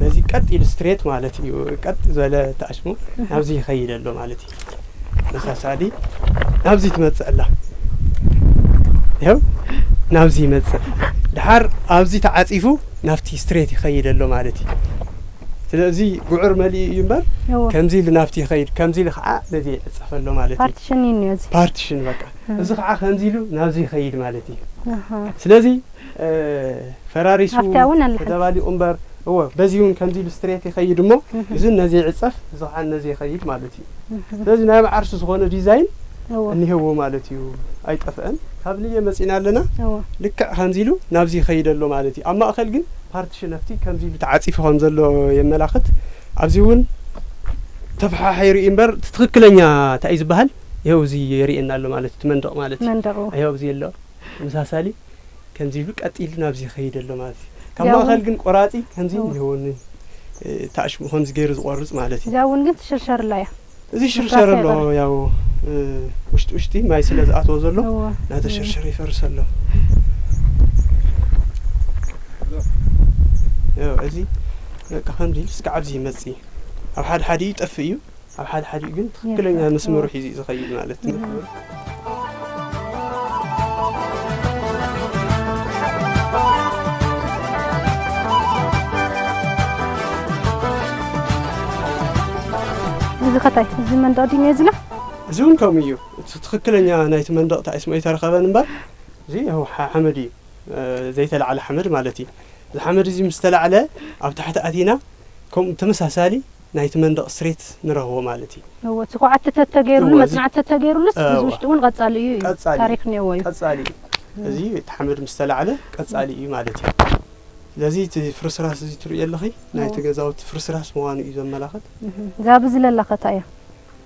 በዚ ቀጥ ኢሉ ስትሬት ማለት እዩ፣ ቀጥ ዝበለ ተኣሽሙ እህ። ናብዚ ይኸይድ ኣሎ ማለት እዩ። መሳሳሊ ናብዚ ትመጽእ ኣላ። ይኸው ናብዚ ይመጽእ። ድሓር ኣብዚ ተዓጺፉ ናብቲ ስትሬት ይኸይድ ኣሎ ማለት እዩ። ስለዚ ጉዕር መሊኡ እዩ እምበር፣ እዎ። ከምዚ ኢሉ ናብቲ ይኸይድ፣ ከምዚ ኢሉ ከዓ ነዚ ይዕጸፍ ኣሎ ማለት እዩ። ፓርቲሽን እዩ እዚ። ፓርቲሽን በቃ። እህ። እዚ ከዓ ከምዚ ኢሉ ናብዚ ይኸይድ ማለት እዩ። ኣሃ። ስለዚ፣ እ፣ ፈራሪሱ ኣብቲኣ እውን ኣላ ሓንቲ። ተደባሊቑ እምበር፣ እወ፣ በዚ እውን ከምዚ ኢሉ ስትሬት ይኸይድ እሞ፣ እህ። እዚ ነዚ ይዕጸፍ፣ እዚ ከዓ ነዚ ይኸይድ ማለት እዩ። እህ። ስለዚ ናይ ባዕርሱ ዝኾነ ዲዛይን እወ። እኒሄዎ ማለት እዩ። ኣይጠፍአን። ካብ ንየ መጺና ኣለና። እወ። ልክዕ ከምዚ ኢሉ ናብዚ ይኸይድ ኣሎ ማለት እዩ። ኣብ ማእከል ግን ፓርቲሽን ኣብቲ ከምዚ ኢሉ ተዓጺፉ ከም ዘሎ የመላኽት። ኣብዚ እውን ተፈሓሒሩ እዩ እምበር፣ እቲ ትኽክለኛ እንታይ እዩ ዝበሃል? ይኸው እዚ የርእየና ኣሎ ማለት እዩ፣ እቲ መንደቕ ማለት እዩ። መንደቕ፣ እወ። ይኸው ኣብዚ ኣሎ። ተመሳሳሊ ከምዚ ኢሉ ቀጥ ኢሉ ናብዚ ይኸይድ ኣሎ ማለት እዩ። ካብ ያው ማእኸል ግን ቆራፂ ከምዚ እዎ። ይኸውን፣ እ፣ ተኣሽሙ ከምዚ ገይሩ ዝቆርፅ ማለት እዩ። እዚኣ እውን ግን ትሽርሸር ኣላ እያ። እዚ ሽርሸር መፍራስያ ኣሎ፣ ይበሃል። ያው፣ እ፣ ውሽጢ ውሽጢ ማይ ስለ ዝኣተዎ ዘሎ እዎ። ናተሸርሸረ ይፈርስ ኣሎ። ያው እዚ በቃ ከምዚ ኢሉ እስካብ ኣብዚ ይመፅእ እዩ። ኣብ ሓደ ሓደ ይጠፍእ እዩ። ኣብ ሓደ ሓዲኡ ግን ትኽክለኛ የርትዖ። መስመሩ ሒዙ እዩ ዝኸይድ ማለት እዩ። እም። እዚ ኸታይ፣ እዚ መንደቕ ድዩ ነዚ ኢላ? እዚ እውን ከምኡ እዩ። እቲ ትኽክለኛ ናይቲ መንደቕ ተኣስሞ ኣይተረኸበን እምበር፣ እዚ ያው ሓ-፣ ሓመድ እዩ። እ፣ ዘይተላዕለ ሓመድ ማለት እዩ። እዚ ሓመድ እዚ ምስ ተላዕለ ኣብ ታሕቲ ኣቲና ከምኡ ተመሳሳሊ ናይቲ መንደቕ ስትሬት ንረኽቦ ማለት እዩ። እወ፣ እቲ ኳዕቲ ተተገይሩሉ፣ እወ፣ እዚ መጽናዕቲ ተተገይሩሉስ፣ እዚ እወ። ውሽጢ እውን ቀጻሊ እዩ፣ እዩ። ቀጻሊ እዩ። ታሪኽ እኒአዎ እዩ። ቀጻሊ እዩ። እም። እዚ እቲ ሓመድ ምስ ተላዕለ ቀጻሊ እዩ ማለት እዩ። ስለዚ እቲ ፍርስራስ እዚ ትርእዮ ኣለኺ፣ ናይቲ እወ። ገዛውቲ ፍርስራስ ምዃኑ እዩ ዘመላኽት። እህ። እዛ ኣብዚ ለላ ኸ እንታይ እያ?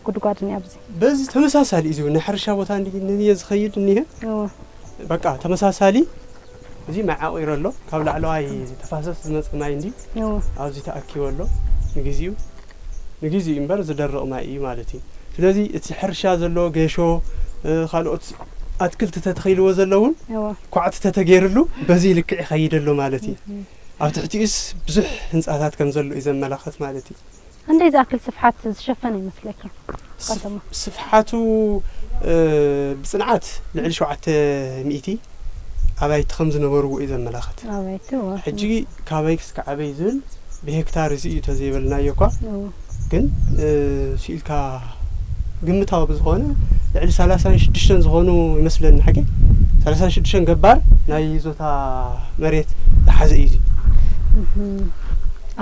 ጉድጓድ እኒኣ ኣብዚ። በዚ ተመሳሳሊ እዩ። ናይ ሕርሻ ቦታ እንዲ-፣ እንድየ ዝኸይድ እኒሀ። እወ። በቃ ተመሳሳሊ እዚ ማይ ዓቑሩ ኣሎ። ካብ ላዕለዋይ ተፋሰስ ዝመጽእ ማይ እንዲ እዎ። ኣብዚ ተኣኪቡ ኣሎ። ንግዚኡ፣ ንግዚኡ እምበር ዝደርቕ ማይ እዩ ማለት እዩ። ስለዚ እቲ ሕርሻ ዘሎ ጌሾ፣ እ፣ ካልኦት ኣትክልቲ ተተኺልዎ ዘሎ እውን እዎ። ኳዕቲ ተተገይርሉ በዚ ልክዕ ይኸይድ ኣሎ ማለት እዩ። እም። ኣብ ትሕቲኡስ ብዙሕ ህንጻታት ከም ዘሎ እዩ ዘመላኽት ማለት እዩ። ክንደይ ዝኣክል ስፍሓት ዝሸፈነ ይመስለካ? ስፍ-፣ ከተማ? ስፍሓቱ፣ እ፣ ብጽንዓት ልዕሊ ሸውዓተ ሚእቲ ኣባይቲ ከም ዝነበርዎ እዩ ዘመላኽት። ኣባይቲ፣ እወ። ሕጂ ካበይ ክስካዕ ኣበይ ዝብል ብሄክታር እዚ እዩ ተዘይበልናዮ እኳ፣ እወ። ግን፣ እ፣ ስኢልካ ግምታዊ ብዝኾነ ልዕሊ ሰላሳን ሽዱሽተን ዝኾኑ ይመስለኒ፣ ሓቂ ሰላሳን ሽዱሽተን ገባር ናይ ይዞታ መሬት ዝሓዘ እዩ እዚ። እህ።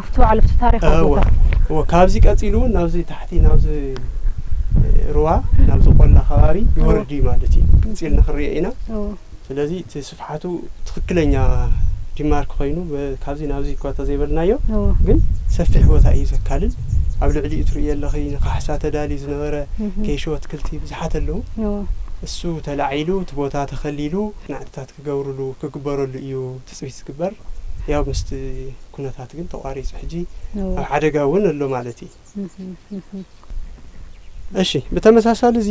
ኣብቲ ባዕሉ ኣብቲ ታሪኻዊ እወ፣ ቦታ። እወ፣ ካብዚ ቀጺሉ እውን ናብዚ ታሕቲ ናብዚ ሩባ ናብዚ ቆላ ከባቢ ይወርድ እዩ ማለት እዩ። ቀጺልና ክንሪኦ ኢና። እወ። ስለዚ እቲ ስፍሓቱ ትኽክለኛ ዲማርክ ኮይኑ በ-፣ ካብዚ ናብዚ እኳ ተዘይበልናዮ እወ። ግን ሰፊሕ ቦታ እዩ ዘካልል። ኣብ ልዕሊኡ ትርእዮ ኣለኺ፣ ንካሕሳ ተዳልዩ ዝነበረ እህ። ኬሾ ኣትክልቲ ብዙሓት ኣለዉ። እዎ። እሱ ተላዒሉ፣ እቲ ቦታ ተኸሊሉ፣ ናዕትታት ክገብርሉ፣ ክግበረሉ እዩ ትጽቢት ዝግበር። ያው ምስቲ ኩነታት ግን ተቋሪጹ ሕጂ እዎ። ኣብ ሓደጋ እውን ኣሎ ማለት እዩ። እህ፣ እህ። እሺ፣ ብተመሳሳሊ እዚ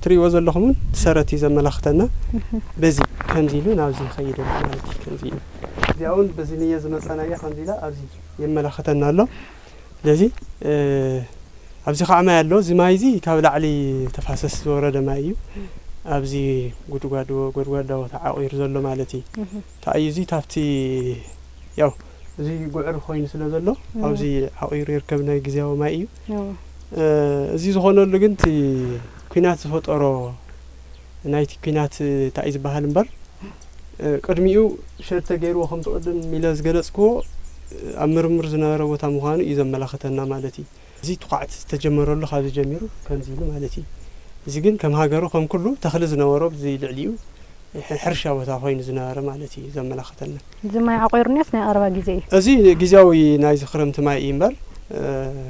ትርእይዎ ዘለኹም እውን ሰረት እዩ ዘመላኽተና። እህ። በዚ ከምዚ ኢሉ ናብዚ ይኸይድ ኣሎ ማለት እዩ። ከምዚ ኢሉ እዚኣ እውን በዚ ንየ ዝመጸናያ ከምዚ ኢላ ኣብዚ የመላኽተና ኣሎ። ስለዚ፣ እ፣ ኣብዚ ከዓ ማይ ኣሎ። እዚ ማይ እዚ ካብ ላዕሊ ተፋሰስ ዝወረደ ማይ እዩ። ኣብዚ ጉድጓድ፣ ጎድጓዳ ቦታ ዓቑሩ ዘሎ ማለት እዩ። እህ። እንታይ እዩ እዚ? ታብቲ፣ ያው፣ እዚ ጉዕር ኮይኑ ስለ ዘሎ፣ እዎ። ኣብዚ ዓቑሩ ይርከብ፣ ናይ ግዝያዊ ማይ እዩ። እዎ። እ፣ እዚ ዝኾነሉ ግን እቲ ኲናት ዝፈጠሮ፣ ናይቲ ኲናት እንታይ እዩ ዝበሃል እምበር፣ እ፣ ቅድሚኡ ሸድ ተገይርዎ ከምቲ ቅድም ኢለ ዝገለጽክዎ፣ እ፣ ኣብ ምርምር ዝነበረ ቦታ ምዃኑ እዩ ዘመላኽተና ማለት እዩ። እዚ ትዃዕት ዝተጀመረሉ ካብዚ ጀሚሩ ከምዚ ኢሉ ማለት እዩ። እዚ ግን ከም ሃገሩ ከም ኩሉ ተኽሊ ዝነበሮ ብዚ ልዕሊኡ ሕ-፣ ሕርሻ ቦታ ኮይኑ ዝነበረ ማለት እዩ ዘመላኽተና። እዚ ማይ ዓቑሩ እኒኦስ ናይ ቀረባ ግዜ እዩ? እዚ ግዜያዊ ናይዚ ክረምቲ ማይ እዩ እምበር፣ እ፣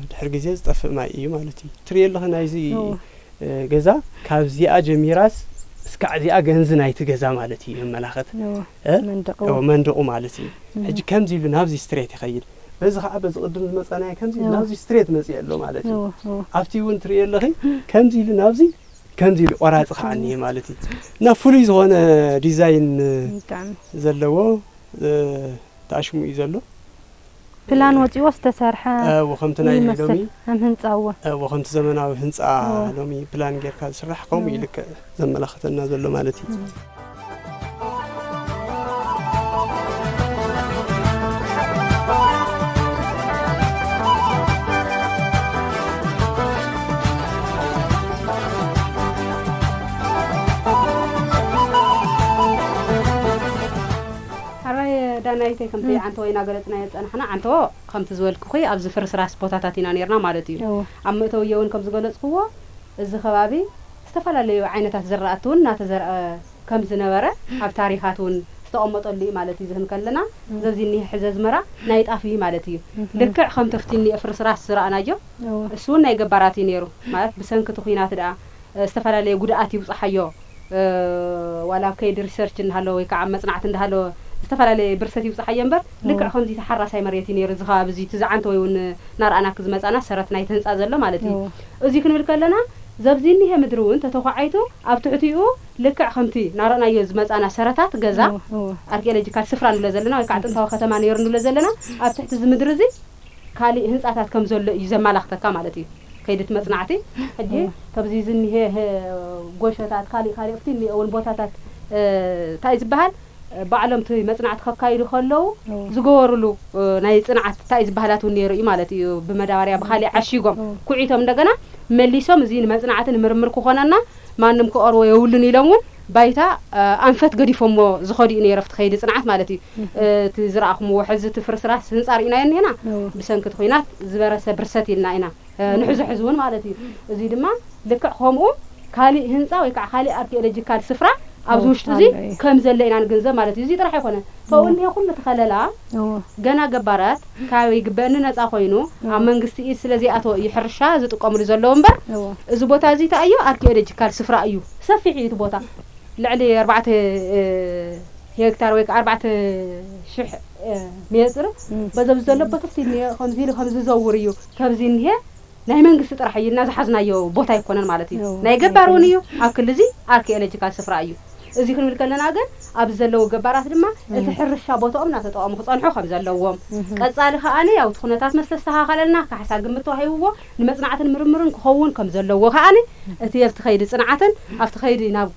ድሕሪ ግዜ ዝጠፍእ ማይ እዩ ማለት እዩ። ትርእዮ ኣለኺ ናይዚ፣ እዎ። እ፣ ገዛ ካብዚኣ ጀሚራስ እስካዕ እዚኣ ገንዚ ናይቲ ገዛ ማለት እዩ የመላኽት። እዎ። እ? መንደቑ። እዎ፣ መንደቑ ማለት እዩ። እህ። ሕጂ ከምዚ ኢሉ ናብዚ ስትሬት ይኸይድ። በዚ ኸዓ በዚ ቅድም ዝመጻናዮ ከምዚ እዎ። ናብዚ ስትሬት መጺኡ ኣሎ ማለት እዩ። እዎ፣ እዎ። ኣብቲ እውን ትርእዮ ኣለኺ፣ ከምዚ ኢሉ ናብዚ፣ ከምዚ ኢሉ ቆራጺ ኸዓ እኒሄ ማለት እዩ። እና ፍሉይ ዝኾነ ዲዛይን ብጣዕሚ። ዘለዎ፣ እ፣ ተኣሽሙ እዩ ዘሎ። ፕላን ወጺዎ ዝተሰርሐ እዎ፣ ከምቲ ናይ ይመስል። ሎሚ፣ ከም ህንጻ እዎ። እዎ፣ ከምቲ ዘመናዊ ህንጻ እዎ። ሎሚ ፕላን ጌርካ ዝስራሕ ከምኡ እዩ እዎ። ልክዕ ዘመላኽተና ዘሎ ማለት እዩ። እዎ። ሓራይ ዳናይተይ፣ ከምቲ እም። ዓንተቦ ኢና ገለጽናዮ ዝጸናሕና፣ ዓንተቦ ከምቲ ዝበልኩኺ ኣብዚ ፍርስራስ ቦታታት ኢና ኔርና ማለት እዩ። እዎ። ኣብ መእተዊ እውን ከም ዝገለጽክዎ፣ እዚ ከባቢ ዝተፈላለዩ ዓይነታት ዝራእቲ እውን እናተዘርአ ከም ዝነበረ ኣብ ታሪኻት እውን ዝተቐመጠሉ እዩ ማለት እዩ። ዝህን ከለና፣ እም። ዘዚ እኒሄ ሕዚ ኣዝመራ ናይ ጣፍ እዩ ማለት እዩ። እም። ልክዕ ከምቲ ኣብቲ እኒኤ ፍርስራስ ዝረኣናዮ፣ እዎ። እሱ እውን ናይ ገባራት እዩ ነይሩ። ማለት ብሰንኪ እቲ ኲናት ደኣ፣ እ፣ ዝተፈላለየ ጉድኣት ይብጽሓዮ፣ እ፣ ዋላ ኣብ ከይዲ ሪሰርች እንዳሃለወ ወይ ከዓ ኣብ መጽናዕቲ እንዳሃለወ ዝተፈላለየ ብርሰት ይብጽሓዮ እምበር፣ እዎ። ልክዕ ከምዚ ተሓራሳይ መሬት እዩ ነይሩ እዚ ከባቢ እዚ፣ እቲ ዝዓንተቦ እውን እናረኣናኪ ዝመጻና ሰረት ናይቲ ህንጻ ዘሎ ማለት እዩ። እዎ። እዚ ክንብል ከለና፣ ዘብዚ እኒሄ ምድሪ እውን ተተኳዒቱ ኣብ ትሕቲኡ ልክዕ ከምቲ እናረኣናዮ ዝመጻና ሰረታት ገዛ፣ እዎ፣ እዎ። ኣርኪኦሎጂካል ስፍራ ንብሎ ዘለና ወይ ከዓ እዎ። ጥንታዊ ከተማ ነይሩ ንብሎ ዘለና፣ ኣብ ትሕቲ እዚ ምድሪ እዚ ካሊእ ህንጻታት ከም ዘሎ እዩ ዘመላኽተካ ማለት እዩ። ከይዲ እቲ መጽናዕቲ፣ ሕጂ እዎ። ከምዚ ዝኒሄ፣ ህ-፣ ጎሾታት፣ ካሊእ፣ ካሊእ ኣብቲ እኒኤ እውን ቦታታት፣ እ፣ እንታይ ዝበሃል፣ እ፣ ባዕሎም እቲ መጽናዕቲ ከካይዱ ከለዉ እዎ። ዝገበሩሉ፣ እ፣ ናይ ጽንዓት እንታይ ዝበሃላት እውን ነይሩ እዩ ማለት እዩ። ብመዳበርያ ብኻሊእ እዎ። ዓሺጎም እዎ። ኩዒቶም እንደገና መሊሶም እዚ ንመጽናዕቲ ንምርምር ክኾነና ማንም ክቐርቦ የብሉን ኢሎም እውን ባይታ፣ እ፣ ኣንፈት ገዲፎሞ ዝኸዱ እዩ ነይረ ኣብቲ ከይዲ ጽንዓት ማለት እዩ። እህ። እ፣ እቲ ዝረኣኹምዎ ሕዚ እቲ ፍርስራስ ህንጻ ርኢናዮ እኒሄና። እዎ። ብሰንኪ እቲ ኲናት ዝበረሰ ብርሰት ኢልና ኢና፣ እ፣ እዎ። ንሕዞ ሕዚ እውን ማለት እዩ። እዚ ድማ ልክዕ ከምኡ ካሊእ ህንጻ ወይ ከዓ ካሊእ ኣርኪኦሎጂካል ስፍራ ኣብዚ እዎ፣ ውሽጢ እዚ ኣሎ እዩ። ከም ዘሎ ኢና ንግንዘብ ማለት እዩ። እዚ ጥራሕ ኣይኮነን። ካብኡ እዎ። እኒሄ ኩሉ እቲ ከለላ እዎ። ገና ገባራት ካበይ ይግበእኒ ነጻ ኮይኑ እዎ። ኣብ መንግስቲ ኢድ ስለ ዘይኣተወ እዩ ሕርሻ ዝጥቀምሉ ዘለዉ እምበር እዎ። እዚ ቦታ እዚ እንታይ እዩ? ኣርኪኦሎጂካል ስፍራ እዩ። ሰፊሕ እዩ እቲ ቦታ። ልዕሊ ኣርባዕተ፣ እ፣ ሄክታር ወይ ከዓ ኣርባዕተ ሽሕ፣ እ፣ ሜትር እም። በዘብ ዘሎ እም። ቦታ ኣብቲ እኒሄ ከምዚ ኢሉ ከም ዝዘውር እዩ። ካብዚ እኒሄ ናይ መንግስቲ ጥራሕ እዩ እና ዝሓዝናዮ ቦታ ኣይኮነን ማለት እዩ። እዎ፣ ናይ ገባር እውን ኣይኮነን። እዩ። ኣብ ክሊ እዚ ኣርኪኦሎጂካል ስፍራ እዩ። እዚ ክንብል ከለና ግን ኣብዚ ዘለዉ ገባራት ድማ እቲ እም። ሕርሻ ቦታኦም እናተጠቐሙ ክጸንሑ ከም ዘለዎም፣ እህ። ቀጻሊ ከኣኒ ያው እቲ ኩነታት ምስ ተስተኻኸለልና ካሕሳ ግምት ተዋሂብዎ ንመጽናዕትን ምርምርን ክኸውን ከም ዘለዎ ከኣኒ እቲ ኣብቲ ከይዲ ጽንዓትን ኣብቲ ከይዲ ናብ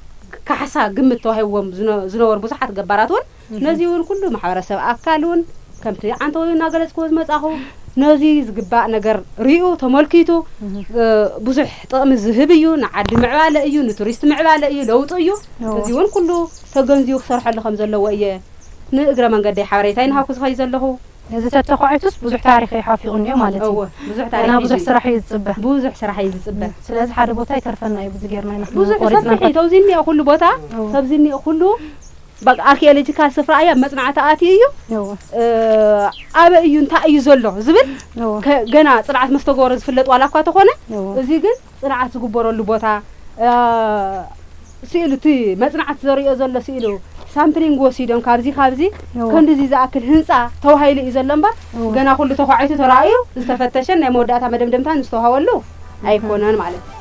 ካሕሳ ግምት ተዋሂብዎም ዝነ-፣ ዝነበሩ ብዙሓት ገባራት እውን እህ። ነዚ እውን ኩሉ ማሕበረሰብ ኣካል እውን ከምቲ ዓንተቦ እናገለጽክዎ ዝመጻኹ ነዚ ዝግባእ ነገር ሪኡ ተመልኪቱ፣ እህ። እ፣ ብዙሕ ጥቕሚ ዝህብ እዩ፣ ንዓዲ ምዕባለ እዩ፣ ንቱሪስት ምዕባለ እዩ፣ ለውጢ እዩ። እዎ። እዚ እውን ኩሉ ተገንዚቡ ክሰርሐሉ ከም ዘለዎ እየ ንእግረ መንገደይ ሓበሬታ ይንሃብኩ ዝኸይ ዘለኹ። እዚ ተተኳዒቱስ ብዙሕ ታሪኽ እዩ ሓፊቑ እኒኦ ማለት እዩ። እዎ፣ ብዙሕ ታሪኽ ገና እዩ ብዙሕ ዝጽበ። ስራሕ እዩ ዝጽበ። ብዙሕ ስራሕ እዩ ዝጽበ። እም፣ ስለዚ ሓደ ቦታ ይተርፈና እዩ፣ ብዙ ጌርና ኢና ብዙሕ ቆሪጽና ሰፊሕ እዩ። ተውዚ እኒኦ ኩሉ ቦታ፣ እዎ። ተብዚ እኒኦ ኩሉ በቃ ኣርኪኦሎጂካል ስፍራ እያ፣ መጽናዕቲ ኣትዩ እዩ። እወ። እ፣ ኣበይ እዩ፣ እንታይ እዩ ዘሎ ዝብል እወ። ከ-፣ ገና ጽንዓት መስተገበሮ ዝፍለጥ ዋላ እኳ ተኾነ፣ እወ። እዚ ግን ጽንዓት ዝግበረሉ ቦታ፣ እ፣ ስኢሉ፣ እቲ መጽናዕቲ ዘርእዮ ዘሎ ስኢሉ፣ ሳምፕሊንግ ወሲዶም ካብዚ፣ ካብዚ እወ። ክንድዚ ዝኣክል ህንጻ ተዋሂሉ እዩ ዘሎ እምበር፣ እወ። ገና ኩሉ ተዃዒቱ ተራእዩ ዝተፈተሸን ናይ መወዳእታ መደምደምታን ዝተዋሃበሉ ኣይኮነን ማለት እዩ።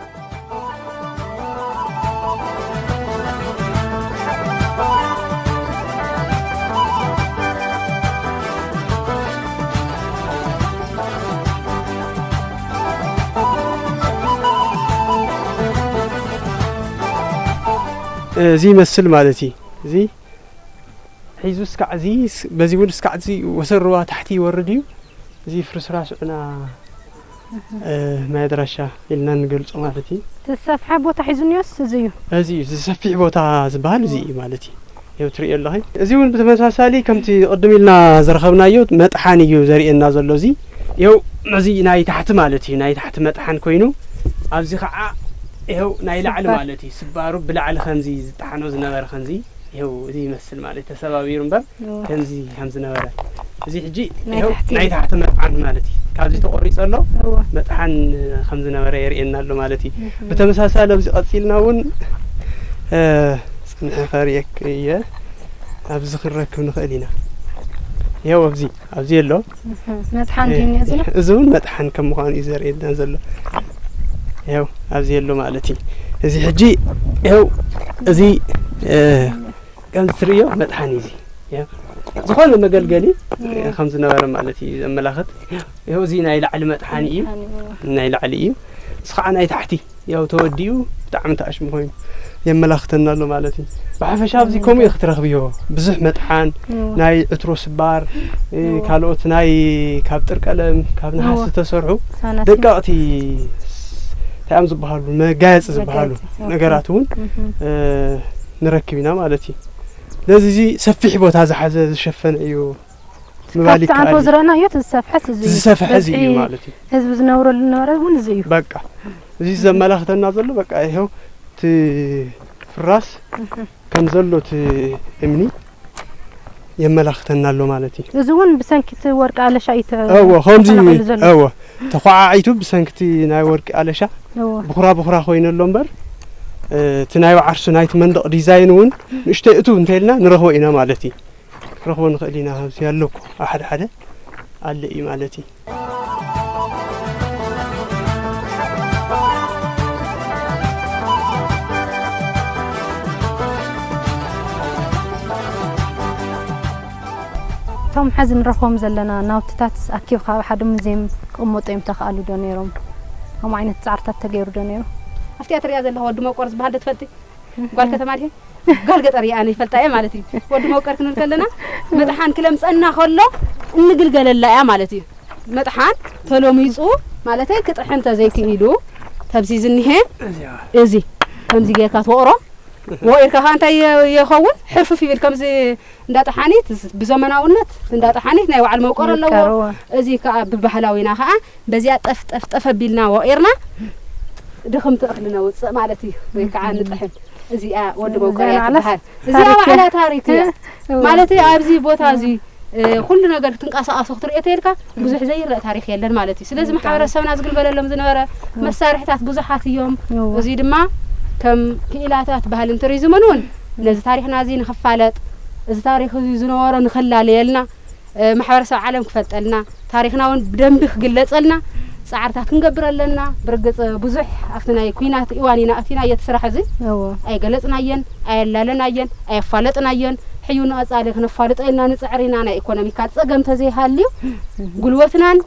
እዚ ይመስል ማለት እዩ። እዚ ሒዙ እስካዕ እዚ ስ-፣ በዚ እውን እስካዕ እዚ ወሰን ሩባ ታሕቲ ይወርድ እዩ። እዚ ፍርስራስ ዑና፣ እ፣ ማይ ኣድራሻ ኢልና ንገልጾ ማለት እዩ። እቲ ዝሰፍሐ ቦታ ሒዙ እኒኦስ እዚ እዩ። እዚ እዩ፣ እዚ ሰፊሕ ቦታ ዝበሃል እዚ እዩ ማለት እዩ። ይኸው ትርእዮ ኣለኺ። እዚ እውን ብተመሳሳሊ ከምቲ ቅድም ኢልና ዝረኸብናዮ መጥሓን እዩ ዘርእየና ዘሎ እዚ። ይኸው እዚ ናይ ታሕቲ ማለት እዩ፣ ናይ ታሕቲ መጥሓን ኮይኑ፣ ኣብዚ ከዓ ይኸው ናይ ላዕሊ ስባር። ማለት እዩ። ስባሩ ብላዕሊ ከምዚ ዝጠሓኖ ዝነበረ ከምዚ ይኸው እዚ ይመስል ማለት ተሰባቢሩ እምበር እዎ። ከምዚ ከም ዝነበረ። እዚ ሕጂ ናይ ይኸው ታሕቲ ናይ እዩ። ታሕቲ መጥሓን ማለት እዩ። ካብዚ ተቆሪጹ ኣሎ እዎ። መጥሓን ከም ዝነበረ የርእየና ኣሎ ማለት እዩ። እህ። ብተመሳሳሊ ኣብዚ ቀጺልና እውን፣ እ፣ ጽንሐ ከርእየክ እየ። ኣብዚ ክንረክብ ንኽእል ኢና። ይኸው ኣብዚ፣ ኣብዚ ኣሎ። እህ። መጥሓን እ፣ ድዩ እኒኦ ዘሎ? እዚ እውን መጥሓን ከም ምዃኑ እዩ ዘርእየና ዘሎ። ይኸው ኣብዚ ኣሎ ማለት እዩ። እዚ ሕጂ ይኸው እዚ፣ እ፣ ከም እትርእዮ መጥሓኒ እዚ፣ ያ፣ ዝኾነ መገልገሊ እዎ። ከም ዝነበረ ማለት እዩ ዘመላኽት። ይኸው እዚ ናይ ላዕሊ መጥሓኒ እዩ። መጥሓኒ፣ እዎ። ናይ ላዕሊ እዩ። እዚ ኸዓ ናይ ታሕቲ፣ ያው ተወዲኡ ብጣዕሚ ተኣሽሙ ኮይኑ የመላኽተና ኣሎ ማለት እዩ። ብሓፈሻ ኣብዚ ከምኡ እዩ ክትረኽብዮ። ብዙሕ መጥሓን፣ እዎ። ናይ ዕትሮ ስባር፣ እ፣ እዎ። ካልኦት ናይ ካብ ጥርቀለም፣ ካብ ነሃስ እዎ። ዝተሰርሑ ሳናት እዩ። ደቀቕቲ ስ-፣ እንታይ እዮም ዝበሃሉ? መጋየፂ ዝበሃሉ መጋየፂ፣ ኦኬ። ነገራት እውን፣ እህ። እ፣ ንረክብ ኢና ማለት እዩ። ስለዚ እዚ ሰፊሕ ቦታ ዝሓዘ ዝሸፈነ እዩ ምባል ካብቲ ኣንቶ ይከኣል እዩ። ዝረኣናዮ እቲ ዝሰፍሐስ እዚ እዩ። ዝሰፍሐ እዚ እዩ በዝሒ ማለት እዩ። ህዝቢ ዝነብረሉ ዝነበረ እውን እዚ እዩ። በቃ፣ እዚ ዘመላኽተና ዘሎ በቃ ይኸው እቲ ፍራስ እህ። ከም ዘሎ እቲ እምኒ የመላኽተና ኣሎ ማለት እዩ። እዚ እውን ብሰንኪ እቲ ወርቂ ኣለሻ እዩ ተ-፣ እዎ፣ ከምዚ፣ ተፈናቒሉ ዘሎ። እዎ፣ ተኳዓዒቱ ብሰንኪ እቲ ናይ ወርቂ ኣለሻ እዎ። ብኹራ ብኹራ ኮይኑ ኣሎ እምበር፣ እ፣ እቲ ናይ ዓርሱ ናይቲ መንደቕ ዲዛይን እውን ንእሽተይ እቱ እንተኢልና ንረኽቦ ኢና ማለት እዩ። ክንረኽቦ ንኽእል ኢና፣ ኣብዚ ኣሎ እኮ ኣብ ሓደ ሓደ ኣለ እዩ ማለት እዩ። እቶም ሐዚ ንረኽቦም ዘለና ናውትታት ኣኪብካ ኣብ ሓደ ሙዚየም ክቕመጡ እዮም ተኽኣሉ ዶ ነይሮም? ከምኡ ዓይነት ጻዕርታት ተገይሩ ዶ ነይሩ? ኣብቲ እያ ትሪኣ ዘለኻ ወዲ መቆር ዝበሃል ዶ ትፈልጢ? ጓል ከተማ ድየ? ጓል ገጠር እየ፣ ኣነ ይፈልጣ እየ ማለት እዩ። ወዲ መውቀር ክንብል ከለና፣ መጥሓን ክለምፀና ከሎ እንግልገለላ እያ ማለት እዩ። መጥሓን ተሎሚፁ፣ ማለተይ ክጥሕን ተዘይክኢሉ፣ ተብዚ ዝኒሄ፣ እዚ ከምዚ ጌርካ ትወቕሮ፣ ወቒርካ ከዓ እንታይ የ-፣ ይኸውን? ሕርፍፍ ይብል። ከምዚ እንዳ ጠሓኒት፣ ብዘመናውነት እንዳ ጠሓኒት ናይ ባዕሉ መውቀር ኣለዎ። መውቀር፣ እዎ። እዚ ከዓ ብባህላዊና ከዓ በዚኣ ጠፍ፣ ጠፍ፣ ጠፍ ኣቢልና ወቒርና ድኽምቲ እኽሊ ነውፅእ ማለት እዩ። ወይ ከዓ ንጥሕን። እዚኣ ወዲ እዚኣ መውቀርያ ባዕላ ትበሃል። እዚኣ ታሪክ እያ። ባዕላ ታሪክ እያ። እዋ። ማለት ኣብዚ ቦታ እዚ፣ እ፣ ኩሉ ነገር ክትንቀሳቐሶ ክትርእዮ ተይልካ ብዙሕ ዘይረአ ታሪክ የለን ማለት እዩ። ስለዚ እዋ። ማሕበረሰብና ዝግልገለሎም ዝነበረ እዋ። መሳርሕታት ብዙሓት እዮም። እዋ። እዚ ድማ ከም ክኢላታት ባህልን ቱሪዝምን እውን ነዚ ታሪክና እዚ ንኽፋለጥ፣ እዚ ታሪክ እዚ ዝነበሮ ንኽላለየልና፣ እ፣ ማሕበረሰብ ዓለም ክፈልጠልና፣ ታሪኽና እውን ብደንቢ ክግለጸልና ጻዕርታት ክንገብር ኣለና። ብርግጽ ብዙሕ ኣብቲ ናይ ኲናት እዋን ኢና ኣቲናዮ እቲ ስራሕ እዚ። እዎ። ኣይገለጽናየን፣ ኣየላለናየን፣ ኣየፋለጥናየን። ሕዩ ንቐጻሊ ክነፋልጦ ኢልና ንጽዕር ኢና። ናይ ኢኮኖሚካል ጸገም ተዘይሃልዩ፣ እህ። ጉልበትናን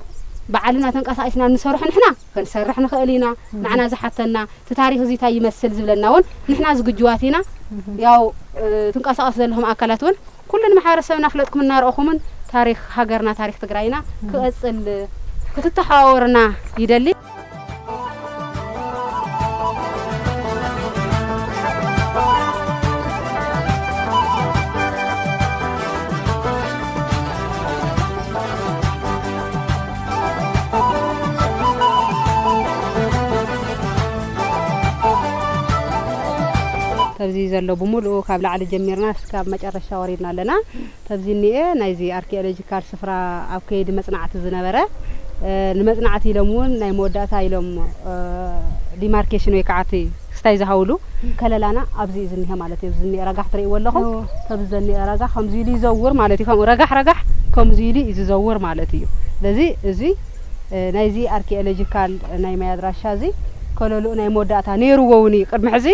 ባዕልና ተንቀሳቒስና ንሰርሖ ንሕና ክንሰርሕ ንኽእል ኢና። እህ። ንዓና ዝሓተና፣ እቲ ታሪኽ እዚ እንታይ ይመስል ዝብለና እውን ንሕና ዝግጅዋት ኢና። እህ። ያው፣ እ፣ ትንቀሳቐሱ ዘለኹም ኣካላት እውን ኩሉ ንማሕበረሰብና ኣፍለጥኩም እናረእኹምን ታሪኽ ሃገርና፣ ታሪኽ ትግራይና እህ። ክቐጽል ክትተሓዋወርና ይደሊ። እዚ ዘሎ ብምሉኡ ካብ ላዕሊ ጀሚርና እስካብ መጨረሻ ወሪድና ኣለና። ተብዚ እኒኤ ናይዚ ኣርኪኦሎጂካል ስፍራ ኣብ ከይዲ መጽናዕቲ ዝነበረ፣ እ፣ ንመጽናዕቲ ኢሎም እውን ናይ መወዳእታ ኢሎም፣ እ፣ ዲማርኬሽን ወይ ከዓ እቲ ስታይ ዝሃውሉ ከለላና ኣብዚ እዩ ዝኒሀ ማለት እዩ። እዚ እኒኤ ረጋሕ ትርእይዎ ኣለኹም። ተብዚ ዘኒኤ ረጋሕ ከምዚ ኢሉ ይዘውር ማለት እዩ። ከምኡ ረጋሕ ረጋሕ ከምዚ ኢሉ እዩ ዝዘውር ማለት እዩ። ስለዚ እዚ፣ እ፣ ናይዚ ኣርኪኦሎጂካል ናይ ማይ ኣድራሻ እዚ ከለልኡ ናይ መወዳእታ ነይርዎ እውን እዩ። ቅድሚ ሕዚ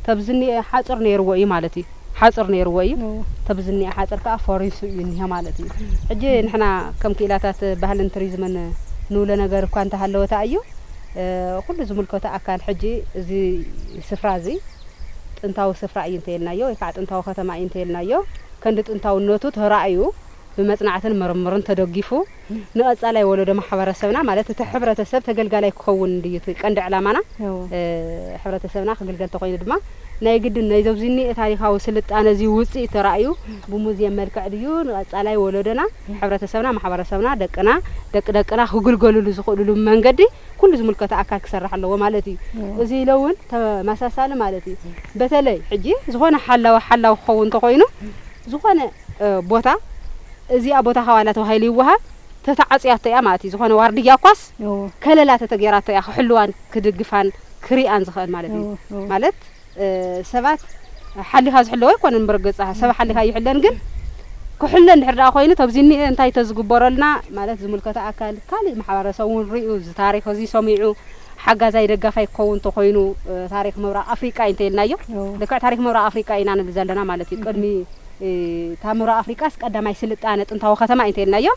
ተብዚ እኒኤ ሓጹር ነይርዎ እዩ ማለት እዩ። ሓጹር ነይርዎ እዩ። ተብዚ እኒኤ ሓጹር ከዓ ፈሪሱ እዩ እኒሀ ማለት እዩ። ሕጂ ንሕና ከም ክኢላታት ባህልን ቱሪዝምን ንብሎ ነገር እኳ እንተሃለወ እዩ፣ እ፣ ኩሉ ዝምልከቶ ኣካል ሕጂ እዚ ስፍራ እዚ ጥንታዊ ስፍራ እዩ እንተይልናዮ ወይ ከዓ ጥንታዊ ከተማ እዩ እንተይልናዮ፣ ከንዲ ጥንታውነቱ ተራእዩ ብመጽናዕትን ምርምርን ተደጊፉ ንቐጻላይ ወለዶ ማሕበረሰብና፣ ማለት እቲ ሕብረተሰብ ተገልጋላይ ክኸውን እንድዩ እቲ ቀንዲ ዕላማና። እ፣ ሕብረተሰብና ክግልገል ተኾይኑ ድማ ናይ ግድን ናይ ዘብዚ እኒኤ ታሪኻዊ ስልጣነ እዚ ውፅኢት ተራእዩ ብሙዚየም መልክዕ ድዩ ንቐጻላይ ወለዶና፣ ሕብረተሰብና፣ ማሕበረሰብና፣ ደቅና፣ ደቂ ደቅና ክግልገሉሉ ዝኽእሉሉ መንገዲ ኩሉ ዝምልከቶ ኣካል ክሰርሕ ኣለዎ ማለት እዩ። እዚ ኢለ እውን ተመሳሳሊ ማለት እዩ። በተለይ ሕጂ ዝኾነ ሓላዊ ሓላዊ ክኸውን እንተኾይኑ ዝኾነ፣ እ፣ ቦታ እዚኣ ቦታ ካባላ ተባሂሉ ይወሃብ፣ ተተዓፅያቶ እያ ማለት እዩ። ዝኾነ ዋርድያ እኳስ ከለላ ተተገይራቶ እያ ክሕልዋን ክድግፋን ክሪኣን ዝኽእል ማለት እዩ። ማለት፣ እ፣ ሰባት ሓሊኻ ዝሕለወ ኣይኮነን። ብርግፃ ሰብ ሓሊኻ ይሕለን፣ ግን ክሕለ እንድሕር ደኣ ኮይኑ ተብዚ እኒኤ እንታይ ተዝግበረልና ማለት ዝምልከቶ ኣካል ካሊእ ማሕበረሰብ እውን ሪኡ እዚ ታሪክ እዚ ሰሚዑ ሓጋዛይ ደጋፋይ ክኸውን እንተኾይኑ፣ እ፣ ታሪክ ምብራቕ ኣፍሪቃ እዩ እንተኢልናዮ፣ ልክዕ ታሪክ ምብራቕ ኣፍሪቃ ኢና ንብል ዘለና ማለት እዩ። ቅድሚ፣ እ፣ እታ ምብራቕ ኣፍሪቃስ ቀዳማይ ስልጣነ ጥንታዊ ከተማ እዩ እንተኢልናዮ፣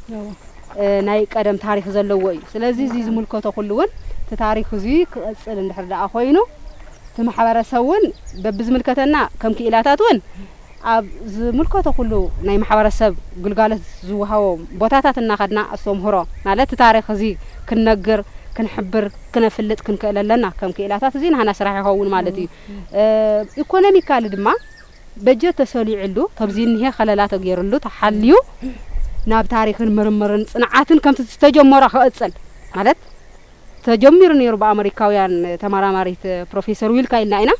እ፣ ናይ ቀደም ታሪክ ዘለዎ እዩ። ስለዚ እዚ ዝምልከቶ ኩሉ እውን እቲ ታሪክ እዚ ክቕጽል እንድሕር ደኣ ኮይኑ እቲ ማሕበረሰብ እውን በብዝምልከተና ከም ክኢላታት እውን ኣብ ዝምልከቶ ኩሉ ናይ ማሕበረሰብ ግልጋሎት ዝወሃቦ ቦታታት እናኸድና ኣስተምህሮ ማለት እቲ ታሪክ እዚ ክንነግር፣ ክንሕብር፣ ክነፍልጥ ክንክእል ኣለና። ከም ክኢላታት እዚ ናህና ስራሕ ይኸውን ማለት እዩ። እ፣ ኢኮኖሚካሊ ድማ በጀት ተሰሊዕሉ፣ ካብዚ እኒሄ ከለላ ተገይርሉ፣ ተሓልዩ ናብ ታሪክን ምርምርን ጽንዓትን ከምቲ ዝተጀመሮ ክቕጽል ማለት ተጀሚሩ ነይሩ ብኣመሪካውያን ተመራማሪት ፕሮፌሰር ዊልካ ኢልና ኢና።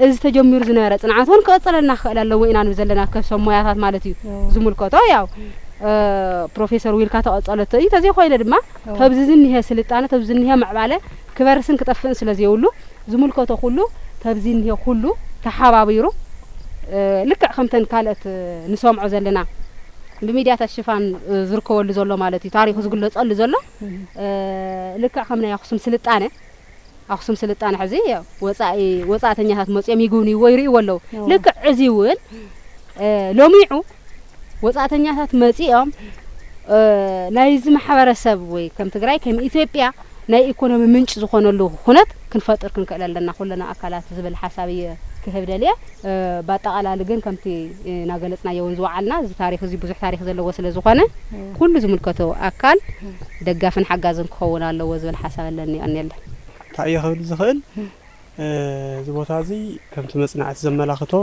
እዚ ተጀሚሩ ዝነበረ ጽንዓት እውን ክቕጽለልና ክኽእል ኣለዎ ኢና ንብል ዘለና ከሰብ ሞያታት ማለት እዩ። ዝምልከቶ ያው፣ እ፣ ፕሮፌሰር ዊልካ ተቐጸለቶ እዩ። ተዘይኮይነ ድማ ተብዚ ዝኒሀ ስልጣነ፣ ተብዚ ዝኒሀ ምዕባለ ክበርስን ክጠፍእን ስለ ዘይብሉ ዝምልከቶ ኩሉ ተብዚ እኒሀ ኩሉ ተሓባቢሩ፣ እ፣ ልክዕ ከምተን ካልኦት፣ እ፣ ንሰምዖ ዘለና ብሚድያታት ሽፋን፣ እ፣ ዝርከበሉ ዘሎ ማለት እዩ፣ ታሪኹ ዝግለጸሉ ዘሎ፣ እ፣ ልክዕ ከም ናይ ኣኽሱም ስልጣነ፣ ኣኽሱም ስልጣነ ሕዚ ያው ወጻኢ፣ ወጻእተኛታት መጺኦም ይግብንይዎ፣ ይርእይዎ ኣለዉ። ልክዕ እዚ እውን፣ እ፣ ሎሚዑ ወጻእተኛታት መጺኦም፣ እ፣ ናይዚ ማሕበረሰብ ወይ ከም ትግራይ ከም ኢትዮጵያ ናይ ኢኮኖሚ ምንጭ ዝኾነሉ ኩነት ክንፈጥር ክንክእል ኣለና ኩለና ኣካላት ዝብል ሓሳብ እየ ክህብ ደልየ። እ፣ ብኣጠቓላሊ ግን ከምቲ፣ እ፣ እናገለጽናዮ እውን ዝወዓልና እዚ ታሪኽ እዚ ብዙሕ ታሪኽ ዘለዎ ስለ ዝኾነ ኩሉ ዝምልከቶ ኣካል ደጋፍን ሓጋዝን ክኸውን ኣለዎ ዝብል ሓሳብ ኣለኒ። የቐንየለይ። እንታይ እየ ክብል ዝኽእል፣ እ፣ እዚ ቦታ እዚ ከምቲ መጽናዕቲ ዘመላኽቶ፣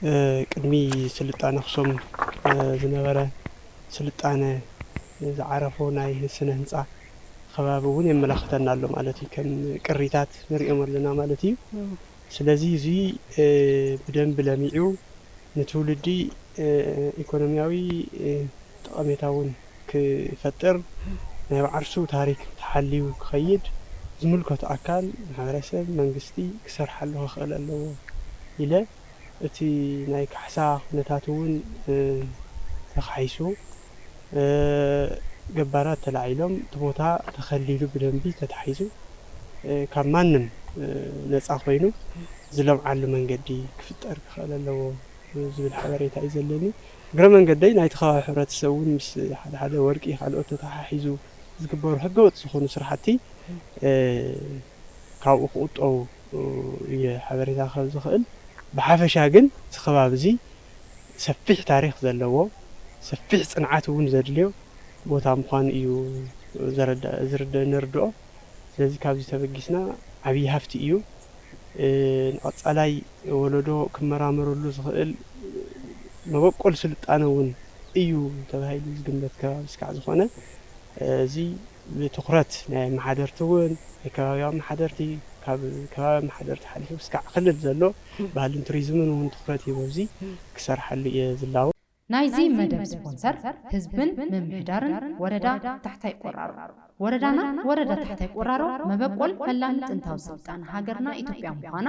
እ፣ ቅድሚ ስልጣነ ኣኽሱም፣ እ፣ ዝነበረ ስልጣነ ዝዓረፎ ናይ ስነ ህንጻ ከባቢ እውን የመላኽተና ኣሎ ማለት እዩ። ከም ቅሪታት ንሪኦም ኣለና ማለት እዩ። ስለዚ እዚ፣ እ፣ ብደንቢ ለሚዑ ንትውልዲ፣ እ፣ ኢኮኖሚያዊ፣ እ፣ ጠቐሜታ እውን ክፈጥር ናይ ባዕርሱ ታሪክ ተሓልዩ ክኸይድ ዝምልከቶ ኣካል ማሕበረሰብ መንግስቲ ክሰርሓሉ ክኽእል ኣለዎ ኢለ እቲ ናይ ካሕሳ ኩነታት እውን፣ እ፣ ተኻሒሱ፣ እ፣ ገባራት ተላዒሎም እቲ ቦታ ተኸሊሉ ብደንቢ ተታሒዙ፣ እ፣ ካብ ማንም፣ እ፣ ነፃ ኮይኑ ዝለምዓሉ መንገዲ ክፍጠር ክኽእል ኣለዎ ዝብል ሓበሬታ እዩ ዘለኒ። እግረ መንገደይ ናይቲ ከባቢ ሕብረተሰብ እውን ምስ ሓደ ሓደ ወርቂ ካልኦት ተተሓሒዙ ዝግበሩ ሕገወጥ ዝኾኑ ስራሕቲ፣ እ፣ ካብኡ ክቑጠቡ እየ ሓበሬታ ክህብ ዝኽእል። ብሓፈሻ ግን እዚ ከባቢ እዚ ሰፊሕ ታሪኽ ዘለዎ፣ ሰፊሕ ጽንዓት እውን ዘድልዮ ቦታ ምዃኑ እዩ ዘረዳ-፣ ዝርደ-፣ ንርድኦ። ስለዚ ካብዚ ተበጊስና ዓብዪ ሃፍቲ እዩ። እ፣ ንቐጻላይ ወለዶ ክመራመረሉ ዝኽእል መበቆል ስልጣነ እውን እዩ ተባሂሉ ዝግመት ከባቢ እስካዕ ዝኾነ፣ እዚ ብትኹረት ናይ ኣመሓደርቲ እውን፣ ናይ ከባብያዊ ኣመሓደርቲ፣ ካብ ከባቢ ኣመሓደርቲ ሓሊፉ እስካዕ ክልል ዘሎ ባህልን ቱሪዝምን እውን ትኹረት ሂቡ ኣብዚ ክሰርሓሉ እየ ዝላቦ። ናይዚ መደብ ስፖንሰር ህዝብን ምምሕዳርን ወረዳ ታሕታይ ቆራሮ። ወረዳና ወረዳ ታሕታይ ቆራሮ መበቆል ፈላሚ ጥንታዊ ስልጣን ሃገርና ኢትዮጵያ ምዃና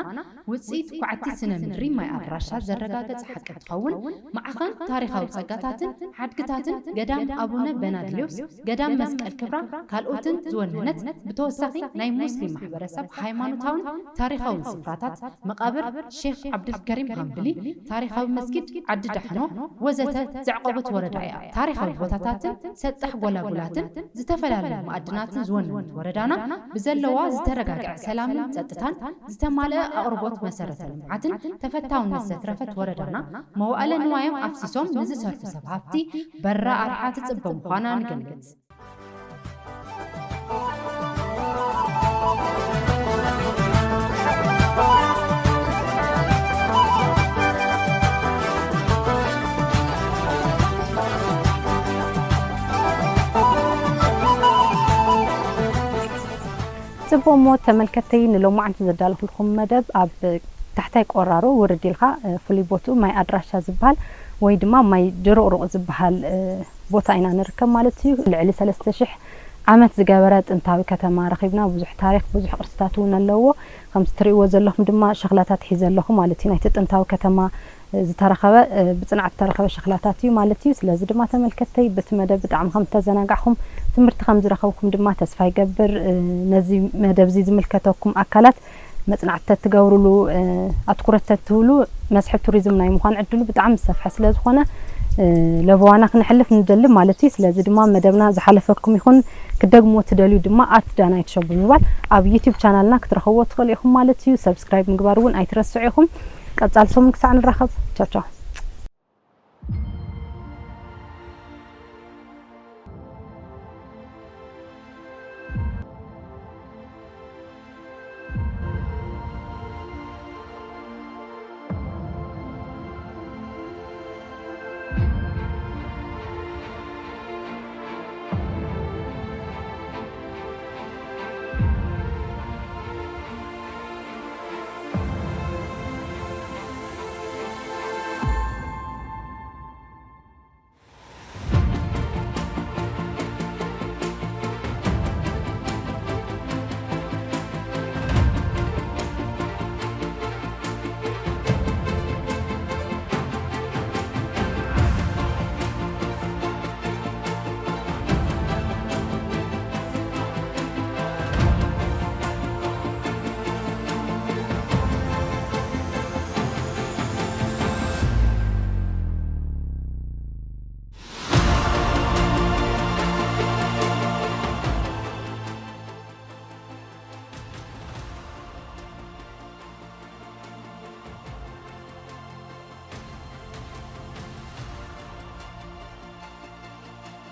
ውፅኢት ኳዕቲ ስነ ምድሪ ማይ ኣድራሻ ዘረጋገፀ ሓቂ እንትኸውን፣ ማዕኸን ታሪኻዊ ፀጋታትን ሓድግታትን ገዳም ኣቡነ በናድልዮስ፣ ገዳም መስቀል ክብራ ካልኦትን ዝወነነት፣ ብተወሳኺ ናይ ሙስሊም ማሕበረሰብ ሃይማኖታውን ታሪኻውን ስፍራታት፣ መቓብር ሼኽ ዓብዱልከሪም ሃምብሊ፣ ታሪኻዊ መስጊድ ዓዲ ዳሕኖ ወዘተ ዘዕቆበት ወረዳ እያ። ታሪኻዊ ቦታታትን ሰጣሕ ጎላጉላትን ዝተፈላለዩ ማዕድናትን ዝወነነት ወረዳና ብዘለዋ ዝተረጋግዐ ሰላምን ፀጥታን ዝተማልአ ኣቕርቦት መሰረተ ልምዓትን ተፈታውነት ዘትረፈት ወረዳና መዋእለ ንዋዮም ኣፍሲሶም ንዝሰርሑ ሰብ ሃፍቲ በራ ኣርሓ ትፅበ ምዃና ንገልፅ። ጽቡቕሞ ተመልከተይ ንሎማዓንቲ ዘዳለኹልኩም መደብ ኣብ ታሕታይ ቆራሮ ውርድ ኢልካ ፍሉይ ቦትኡ ማይ ኣድራሻ ዝበሃል ወይ ድማ ማይ ድሩቕሩቕ ዝበሃል ቦታ ኢና ንርከብ ማለት እዩ። ልዕሊ ሰለስተ ሽሕ ዓመት ዝገበረ ጥንታዊ ከተማ ረኺብና። ብዙሕ ታሪኽ ብዙሕ ቅርስታት እውን ኣለዎ። ከምዚ ትርእይዎ ዘለኹም ድማ ሸኽላታት ሒዘ ኣለኹ ማለት እዩ። ናይቲ ጥንታዊ ከተማ ዝተረኸበ ብፅንዓት ዝተረኸበ ሸኽላታት እዩ ማለት እዩ። ስለዚ ድማ ተመልከተይ በቲ መደብ ብጣዕሚ ከም ተዘናጋዕኹም ትምህርቲ ከም ዝረኸብኩም ድማ ተስፋ ይገብር። ነዚ መደብ እዚ ዝምልከተኩም ኣካላት መፅናዕቲ ተትገብሩሉ ኣትኩረት ተትህብሉ መስሕብ ቱሪዝም ናይ ምዃን ዕድሉ ብጣዕሚ ዝሰፍሐ ስለ ዝኾነ ለበዋና ክነሕልፍ ንደሊ ማለት እዩ። ስለዚ ድማ መደብና ዝሓለፈኩም ይኹን ክደግሞ ትደልዩ ድማ ኣት ዳናይት ሾው ብምባል ኣብ ዩቲዩብ ቻናልና ክትረኸብዎ ትኽእሉ ኢኹም ማለት እዩ። ሰብስክራይብ ምግባር እውን ኣይትረስዑ ኢኹም። ቀፃሊ ሰሙን ክሳዕ ንራኸብ ቻው ቻው።